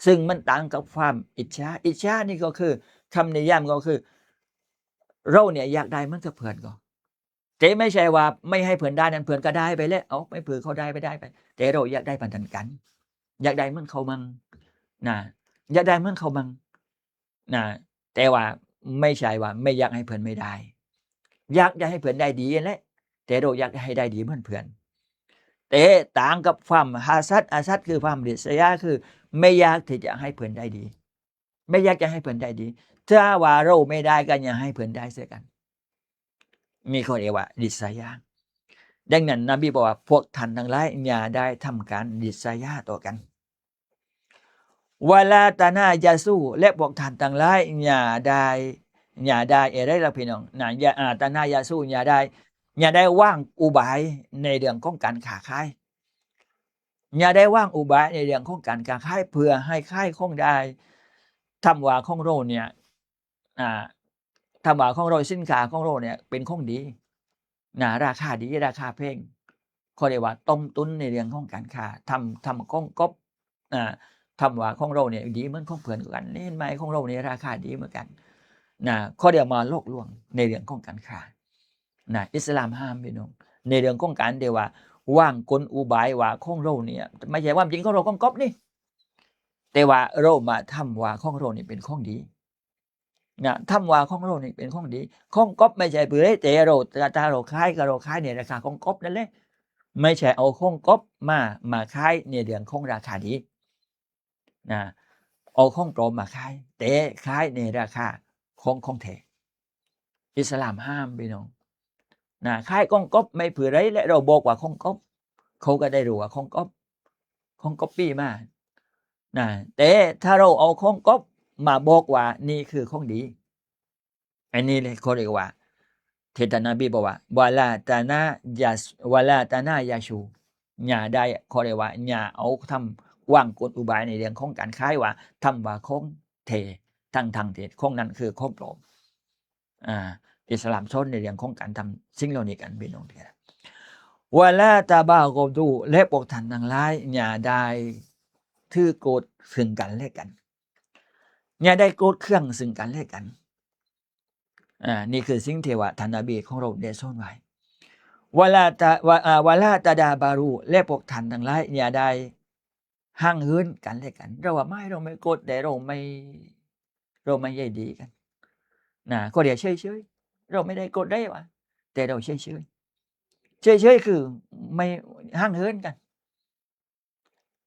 ຊຶ່ງມັນຕ່າງກັບຄວາມອິດສາ. ອິດສານີ້ກໍຄື ຄຳນິຍາມກໍຄື ເຮົາເນ່ຍຢາກໄດ້ເໝືອນກັບເພື່ອນກໍ ແຕ່ໄມ່ໃຊ່ວ່າໄມ່ໃຫ້ເພື່ອນໄດ້ນັ້ນ ເພື່ອນກໍໄດ້ໄປແລ້ວ ເອົາ ໄມ່ເພື່ອເຂົາໄດ້ໄປ ໄດ້ໄປ ແຕ່ເຮົາຢາກໄດ້ປານນັ້ນກັນ ຢາກໄດ້ເໝືອນເຂົາໝັ່ງນະ ຢາກໄດ້ເໝືອນເຂົາໝັ່ງນະ ແຕ່ວ່າໄມ່ໃຊ່ວ່າໄມ່ຢາກໃຫ້ເພື່ອນໄມ່ໄດ້ ຢາກຈະໃຫ້ເພື່ອນໄດ້ດີຫັ້ນແຫຼະ ແຕ່ເຮົາຢາກໃຫ້ໄດ້ດີເໝືອນເພື່ອນ. ແຕ່ຕ່າງກັບຄວາມຮາຊັດ ອາຊັດຄືຄວາມລິດສະຍາ ຄືໄມ່ຢາກທີ່ຈະໃຫ້ເພື່ອນໄດ້ດີ ໄມ່ຢາກຈະໃຫ້ເພື່ອນໄດ້ດີ ຖ້າວ່າເຮົາໄມ່ໄດ້ກໍຢ່າໃຫ້ເພື່ອນໄດ້ເຊັ່ນກັນ. ນີ້ເຂົາເອີ້ນວ່າລິດສະຍາ. ດັ່ງນັ້ນ ນະບີບອກວ່າ ພວກທ່ານທັງຫຼາຍຢ່າໄດ້ທຳການລິດສະຍາຕໍ່ກັນ. ວະລາຕະນາຢາຊູ ແລະພວກທ່ານທັງຫຼາຍຢ່າໄດ້ ຢ່າໄດ້ ເອີ ໄດ້ລະພີ່ນ້ອງນະ ຢ່າ ອາ ຕະນາຢາຊູ ຢ່າໄດ້ ຢ່າໄດ້ວາງອຸບາຍໃນເລື່ອງຂອງການຄ້າຂາຍ, ຢ່າໄດ້ວາງອຸບາຍໃນເລື່ອງຂອງການຄ້າຂາຍ ເພື່ອໃຫ້ຂາຍຂອງໄດ້. ຖ້າວ່າຂອງເຮົາເນ່ຍ ອ່າ ຖ້າວ່າຂອງເຮົາ ສິນຄ້າຂອງເຮົາເນ່ຍເປັນຂອງດີນະ ລາຄາດີ ລາຄາແພງ ເຂົາເອີ້ນວ່າຕົ້ມຕຸນໃນເລື່ອງຂອງການຄ້າ. ຖ້າ ຖ້າຂອງກອບ ອ່າ ຖ້າວ່າຂອງເຮົາເນ່ຍດີເໝືອນຂອງເພື່ອນກັນ ເຫັນໄໝ ຂອງເຮົາເນ່ຍລາຄາດີເໝືອນກັນນະ ເຂົາເອີ້ນວ່າຫຼອກລວງໃນເລື່ອງຂອງການຄ້ານະ. ອິດສະລາມຫ້າມ ພີ່ນ້ອງ ໃນເລື່ອງຂອງການທີ່ວ່າວາງກົນອຸບາຍວ່າຂອງເຮົາເນ່ຍ ບໍ່ໃຊ່ຄວາມຈິງຂອງເຮົາຂອງກອບນີ້ ແຕ່ວ່າເຮົາມາທຳວ່າຂອງເຮົານີ້ເປັນຂອງດີນະ ທຳວ່າຂອງເຮົານີ້ເປັນຂອງດີ. ຂອງກອບບໍ່ໃຊ່ຜູ້ໃດ ແຕ່ເຮົາ ຖ້າເຮົາຂາຍກໍເຮົາຂາຍໃນລາຄາຂອງກອບນັ້ນແຫຼະ ບໍ່ໃຊ່ເອົາຂອງກອບມາ ມາຂາຍໃນເລື່ອງຂອງລາຄາດີນະ ເອົາຂອງປອມມາຂາຍ ແຕ່ຂາຍໃນລາຄາຂອງ ຂອງແທ້. ອິດສະລາມຫ້າມ ພີ່ນ້ອງນະ ຂາຍຂອງກອບໃຫ້ຜູ້ໃດ ແລະ ເຮົາບອກວ່າຂອງກອບ ເຂົາກໍໄດ້ຮູ້ວ່າຂອງກອບ ຂອງກອບປີ້ມານະ ແຕ່ຖ້າເຮົາເອົາຂອງກອບມາບອກວ່ານີ້ຄືຂອງດີ ອັນນີ້ເລີຍເຂົາເອີ້ນວ່າ ທີ່ທ່ານນະບີບອກວ່າ ວະລາຕະນາຢາ ວະລາຕະນາຢາຊູ ຢ່າໄດ້ ເຂົາເອີ້ນວ່າຢ່າເອົາທຳ ວາງກົນອຸບາຍໃນເລື່ອງຂອງການຂາຍວ່າ ທຳວ່າຂອງແທ້ ທັງໆທີ່ຂອງນັ້ນຄືຂອງປອມ. ອ່າ ອິດສະລາມສອນໃນເລື່ອງຂອງການທຳສິ່ງເຫຼົ່ານີ້ກັນ ພີ່ນ້ອງທີ່ຮັກ. ວະລາຕະບາກະດູ ແລະ ພວກທ່ານທັງຫຼາຍ ຢ່າໄດ້ຖືໂກດເຊິ່ງກັນແລະກັນ ຢ່າໄດ້ໂກດເຄືອງເຊິ່ງກັນແລະກັນ. ອ່າ ນີ້ຄືສິ່ງທີ່ວ່າທ່ານນະບີຂອງເຮົາໄດ້ສອນໄວ້. ວະລາຕະ ວະ ອ່າ ວະລາຕະດາບາຣູ ແລະ ພວກທ່ານທັງຫຼາຍ ຢ່າໄດ້ຫ່າງເຫີນກັນແລະກັນ. ເຮົາວ່າ ໄມ່ ເຮົາໄມ່ໂກດ ແຕ່ເຮົາໄມ່ ເຮົາໄມ່ໃຍດີກັນນະ ກໍເລີຍເສີຍໆ ເຮົາໄມ່ໄດ້ໂກດໄດ້ວ່າ ແຕ່ເຮົາເສີຍໆ ເສີຍໆຄືໄມ່ຫ່າງເຫີນກັນ.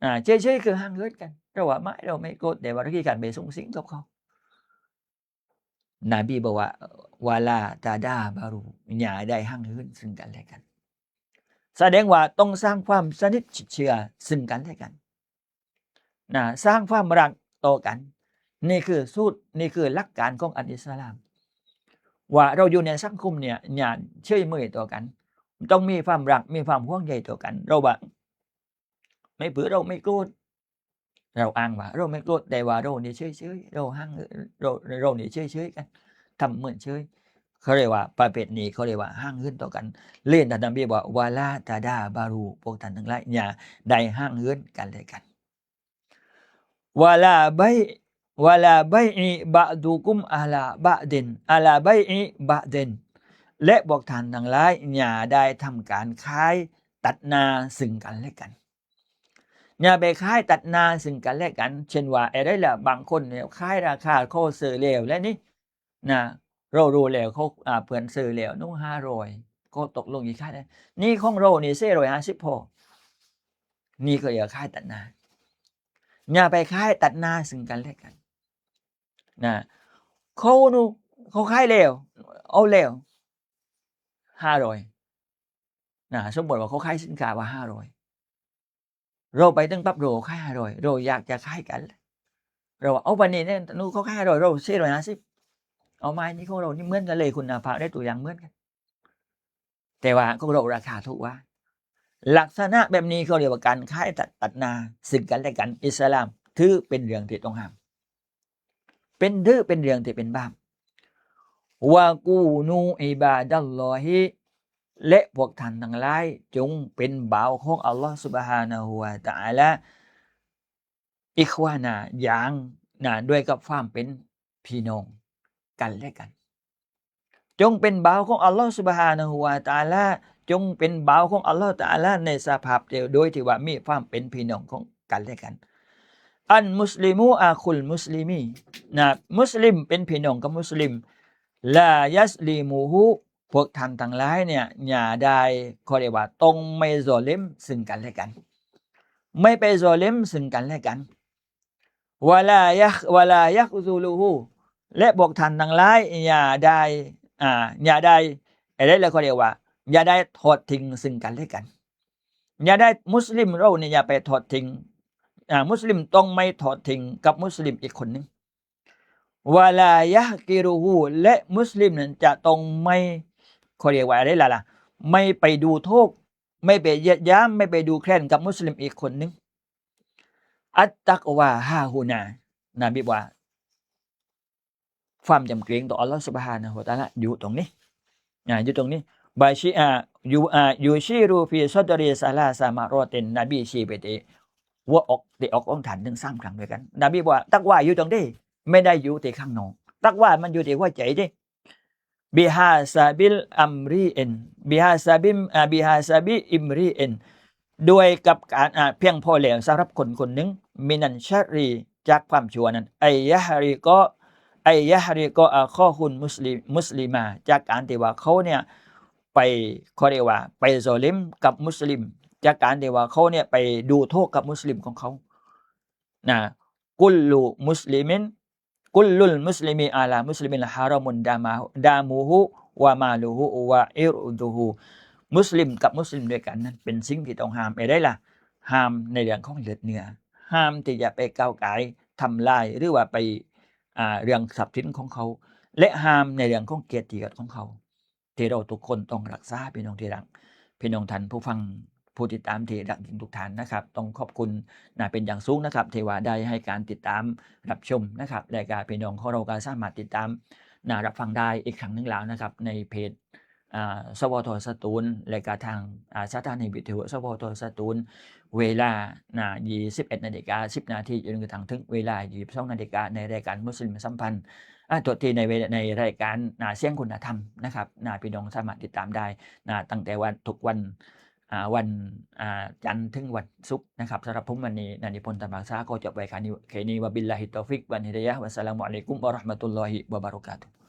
ອ່າ ເສີຍໆຄືຫ່າງເຫີນກັນ ເຮົາວ່າ ໄມ່ ເຮົາໄມ່ໂກດ ແຕ່ວ່າເຮົາຂີ້ຄ້ານໄປສຸງສິງກັບເຂົາ. ນະບີບອກວ່າ ວະລາຕະດາບາຣູ ຢ່າໄດ້ຫ່າງເຫີນເຊິ່ງກັນແລະກັນ. ສະແດງວ່າຕ້ອງສ້າງຄວາມສະໜິດຊິດເຊື່ອເຊິ່ງກັນແລະກັນນະ ສ້າງຄວາມຮັກຕໍ່ກັນ. ນີ້ຄືສູດ ນີ້ຄືຫຼັກການຂອງອັນອິດສະລາມ ວ່າເຮົາຢູ່ໃນສັງຄົມເນ່ຍ ຢ່າເສີຍເໝີຍຕໍ່ກັນ ຕ້ອງມີຄວາມຮັກ ມີຄວາມຫ່ວງໃຍຕໍ່ກັນ. ເຮົາວ່າ ໄມ່ເພື່ອເຮົາໄມ່ໂກດ ເຮົາອ້າງວ່າເຮົາໄມ່ໂກດ ແຕ່ວ່າເຮົານີ້ເສີຍໆ ເຮົາຫ່າງ ເຮົາ ເຮົານີ້ເສີຍໆກັນ ທຳເໝືອນເສີຍ. ເຂົາເອີ້ນວ່າປະເພດນີ້ ເຂົາເອີ້ນວ່າຫ່າງເຫີນຕໍ່ກັນ. ເລີຍທ່ານນະບີບອກວ່າ ວະລາຕະດາບາຣູ ພວກທ່ານທັງຫຼາຍ ຢ່າໄດ້ຫ່າງເຫີນກັນແລະກັນ. ວະລາໄບ ວະລາໄບອີບາດູກຸມອາລາບາດິນ ອາລາໄບອີບາດິນ ແລະ ພວກທ່ານທັງຫຼາຍ ຢ່າໄດ້ທຳການຂາຍຕັດໜ້າເຊິ່ງກັນແລະກັນ. ຢ່າໄປຂາຍຕັດໜ້າເຊິ່ງກັນແລະກັນ. ເຊັ່ນວ່າ ແນວໃດລະ ບາງຄົນເນ່ຍຂາຍລາຄາເຂົາຊື້ແລ້ວ ແລະນີ້ນະ ເຮົາຮູ້ແລ້ວ ເຂົາ ອ່າ ເພິ່ນຊື້ແລ້ວໜູຫ້າຮ້ອຍ ກໍຕົກລົງຊິຂາຍ ນີ້ຂອງເຮົານີ້ສີ່ຮ້ອຍຫ້າສິບພໍ. ນີ້ກໍເອີ້ນຂາຍຕັດໜ້າ. ຢ່າໄປຂາຍຕັດໜ້າເຊິ່ງກັນແລະກັນນະ. ເຂົາໜູ ເຂົາຂາຍແລ້ວ ເອົາແລ້ວຫ້າຮ້ອຍນະ. ສົມມຸດວ່າເຂົາຂາຍສິນຄ້າວ່າຫ້າຮ້ອຍ ເຮົາໄປເຖິງປັບ ເຮົາຂາຍຫ້າຮ້ອຍ ເຮົາຢາກຈະຂາຍກັນ ເຮົາວ່າ ເອົາປານນີ້ແນ່ ໜູເຂົາຂາຍຫ້າຮ້ອຍ ເຮົາສີ່ຮ້ອຍຫ້າສິບ ເອົາມາ ນີ້ຂອງເຮົານີ້ເໝືອນກັນເລີຍ ຄຸນນະພາບໃນຕົວຢ່າງເໝືອນກັນ ແຕ່ວ່າຂອງເຮົາລາຄາຖືກກວ່າ. ລັກສະນະແບບນີ້ເຂົາເອີ້ນວ່າການຂາຍຕັດ ຕັດໜ້າເຊິ່ງກັນແລະກັນ. ອິດສະລາມຖືເປັນເລື່ອງທີ່ຕ້ອງຫ້າມ ເປັນ ຖືເປັນເລື່ອງທີ່ເປັນບາບ. ວະກູນູອີບາດັນລອຮີ ແລະ ພວກທ່ານທັງຫຼາຍ ຈົ່ງເປັນບ່າວຂອງອັລລອຮ໌ ຊຸບຮານະຮູ້ ວະຕະອາລາ ອີຄວານາ ຢ່າງໜາ ດ້ວຍກັບຄວາມເປັນພີ່ນ້ອງກັນແລະກັນ. ຈົ່ງເປັນບ່າວຂອງອັລລອຮ໌ ຊຸບຮານະຮູ້ ວະຕະອາລາ ຈົ່ງເປັນບ່າວຂອງອັລລອຮ໌ ຕະອາລາ ໃນສະພາບດຽວ ໂດຍທີ່ວ່າມີຄວາມເປັນພີ່ນ້ອງຂອງກັນແລະກັນ. ອັນມຸສລິມຸອະຄຸລມຸສລິມີ ນະ ມຸສລິມເປັນພີ່ນ້ອງກັບມຸສລິມ. ລາຍັສລິມຸຮູ້ ພວກທ່ານທັງຫຼາຍເນ່ຍ ຢ່າໄດ້ ເຂົາເອີ້ນວ່າຕ້ອງໄມ່ຊໍເລັມເຊິ່ງກັນແລະກັນ ໄມ່ໄປຊໍເລັມເຊິ່ງກັນແລະກັນ. ວະລາຍັກ ວະລາຍັກຊູລູຮູ້ ແລະ ພວກທ່ານທັງຫຼາຍ ຢ່າໄດ້ ອ່າ ຢ່າໄດ້ ແລະ ເຂົາເອີ້ນວ່າ ຢ່າໄດ້ທອດຖິ້ງເຊິ່ງກັນແລະກັນ. ຢ່າໄດ້ ມຸສລິມເຮົານີ້ຢ່າໄປທອດຖິ້ງ ອ່າ ມຸສລິມຕ້ອງໄມ່ທອດຖິ້ງກັບມຸສລິມອີກຄົນໜຶ່ງ. ວະລາຍັກກິຣູຮູ້ ແລະ ມຸສລິມນັ້ນຈະຕ້ອງໄມ່ ເຂົາເອີ້ນວ່າໄດ້ລະລະ ไม่ไปดูถูก ไม่ไปเหยียดหยาม ไม่ไปดูแคลนกับมุสลิมอีกคนหนึ่ง อัตตักวาฮาฮูนา นบีบอกว่า ความยำเกรงต่ออัลลอฮ์ซุบฮานะฮูวะตะอาลาอยู่ตรงนี้ อ่า อยู่ตรงนี้ บาชิ อ่า ยู อ่า ยูชิรูฟีซอดรีซาลาซามารอติน นบีชี้ไปที่หัวอก ที่อกของท่านถึงสามครั้งด้วยกัน นบีบอกว่า ตักวาอยู่ตรงนี้ ไม่ได้อยู่ที่ข้างนอก ตักวามันอยู่ที่หัวใจเด้ บิฮาซาบิลอัมรีอิน บิฮาซาบิม อ่า บิฮาซาบิอิมรีอิน ด้วยกับการ อ่า เพียงพอแล้วสำหรับคนคนหนึ่ง มินันชัรรี จากความชั่วนั้น ไอยะฮริกอ ไอยะฮริกออาคอฮุนมุสลิม มุสลิมา จากการที่ว่าเขาเนี่ยไป เขาเรียกว่าไปซอลิมกับมุสลิม จากการที่ว่าเขาเนี่ยไปดูถูกกับมุสลิมของเขา นะ กุลลุมุสลิมิน กุลลุลมุสลิมีอาลามุสลิมินฮารามุนดามา ดามูฮูวะมาลูฮูวะอิรดูฮู มุสลิมกับมุสลิมด้วยกันนั้นเป็นสิ่งที่ต้องห้าม เอ ได้ล่ะ ห้ามในเรื่องของเลือดเนื้อ ห้ามที่จะไปก้าวก่ายทำลาย หรือว่าไป อ่า เรื่องทรัพย์สินของเขา และห้ามในเรื่องของเกียรติยศของเขา ที่เราทุกคนต้องรักษา พี่น้องที่รัก พี่น้องท่านผู้ฟัง ผู้ติดตามที่รักยิ่งทุกท่านนะครับ ต้องขอบคุณนะเป็นอย่างสูงนะครับ ที่ว่าได้ให้การติดตามรับชมนะครับ และก็พี่น้องของเราก็สามารถติดตามนะรับฟังได้อีกครั้งหนึ่งแล้วนะครับ ในเพจ อ่า สวท สตูล และก็ทาง อ่า สถานีวิทยุ สวท สตูล เวลานะ ยี่สิบเอ็ดนาฬิกาสิบนาที จนกระทั่งถึงเวลา ยี่สิบสองนาฬิกา ในรายการมุสลิมสัมพันธ์ อ่า โทษที ในเว- ในรายการ อ่า เสียงคุณธรรมนะครับ นะ พี่น้องสามารถติดตามได้ นะ ตั้งแต่วัน ทุกวัน อ่า วัน อ่า จันทร์ถึงวันศุกร์นะครับ สำหรับผมวันนี้ นะ นิพนธ์ ธรรมรักษา ขอจบไว้แค่นี้ แค่นี้ วะบิลลาฮิตตอฟิก วัลฮิดายะฮ์ วัสสลามุอะลัยกุม วะเราะห์มะตุลลอฮิ วะบะเราะกาตุฮ์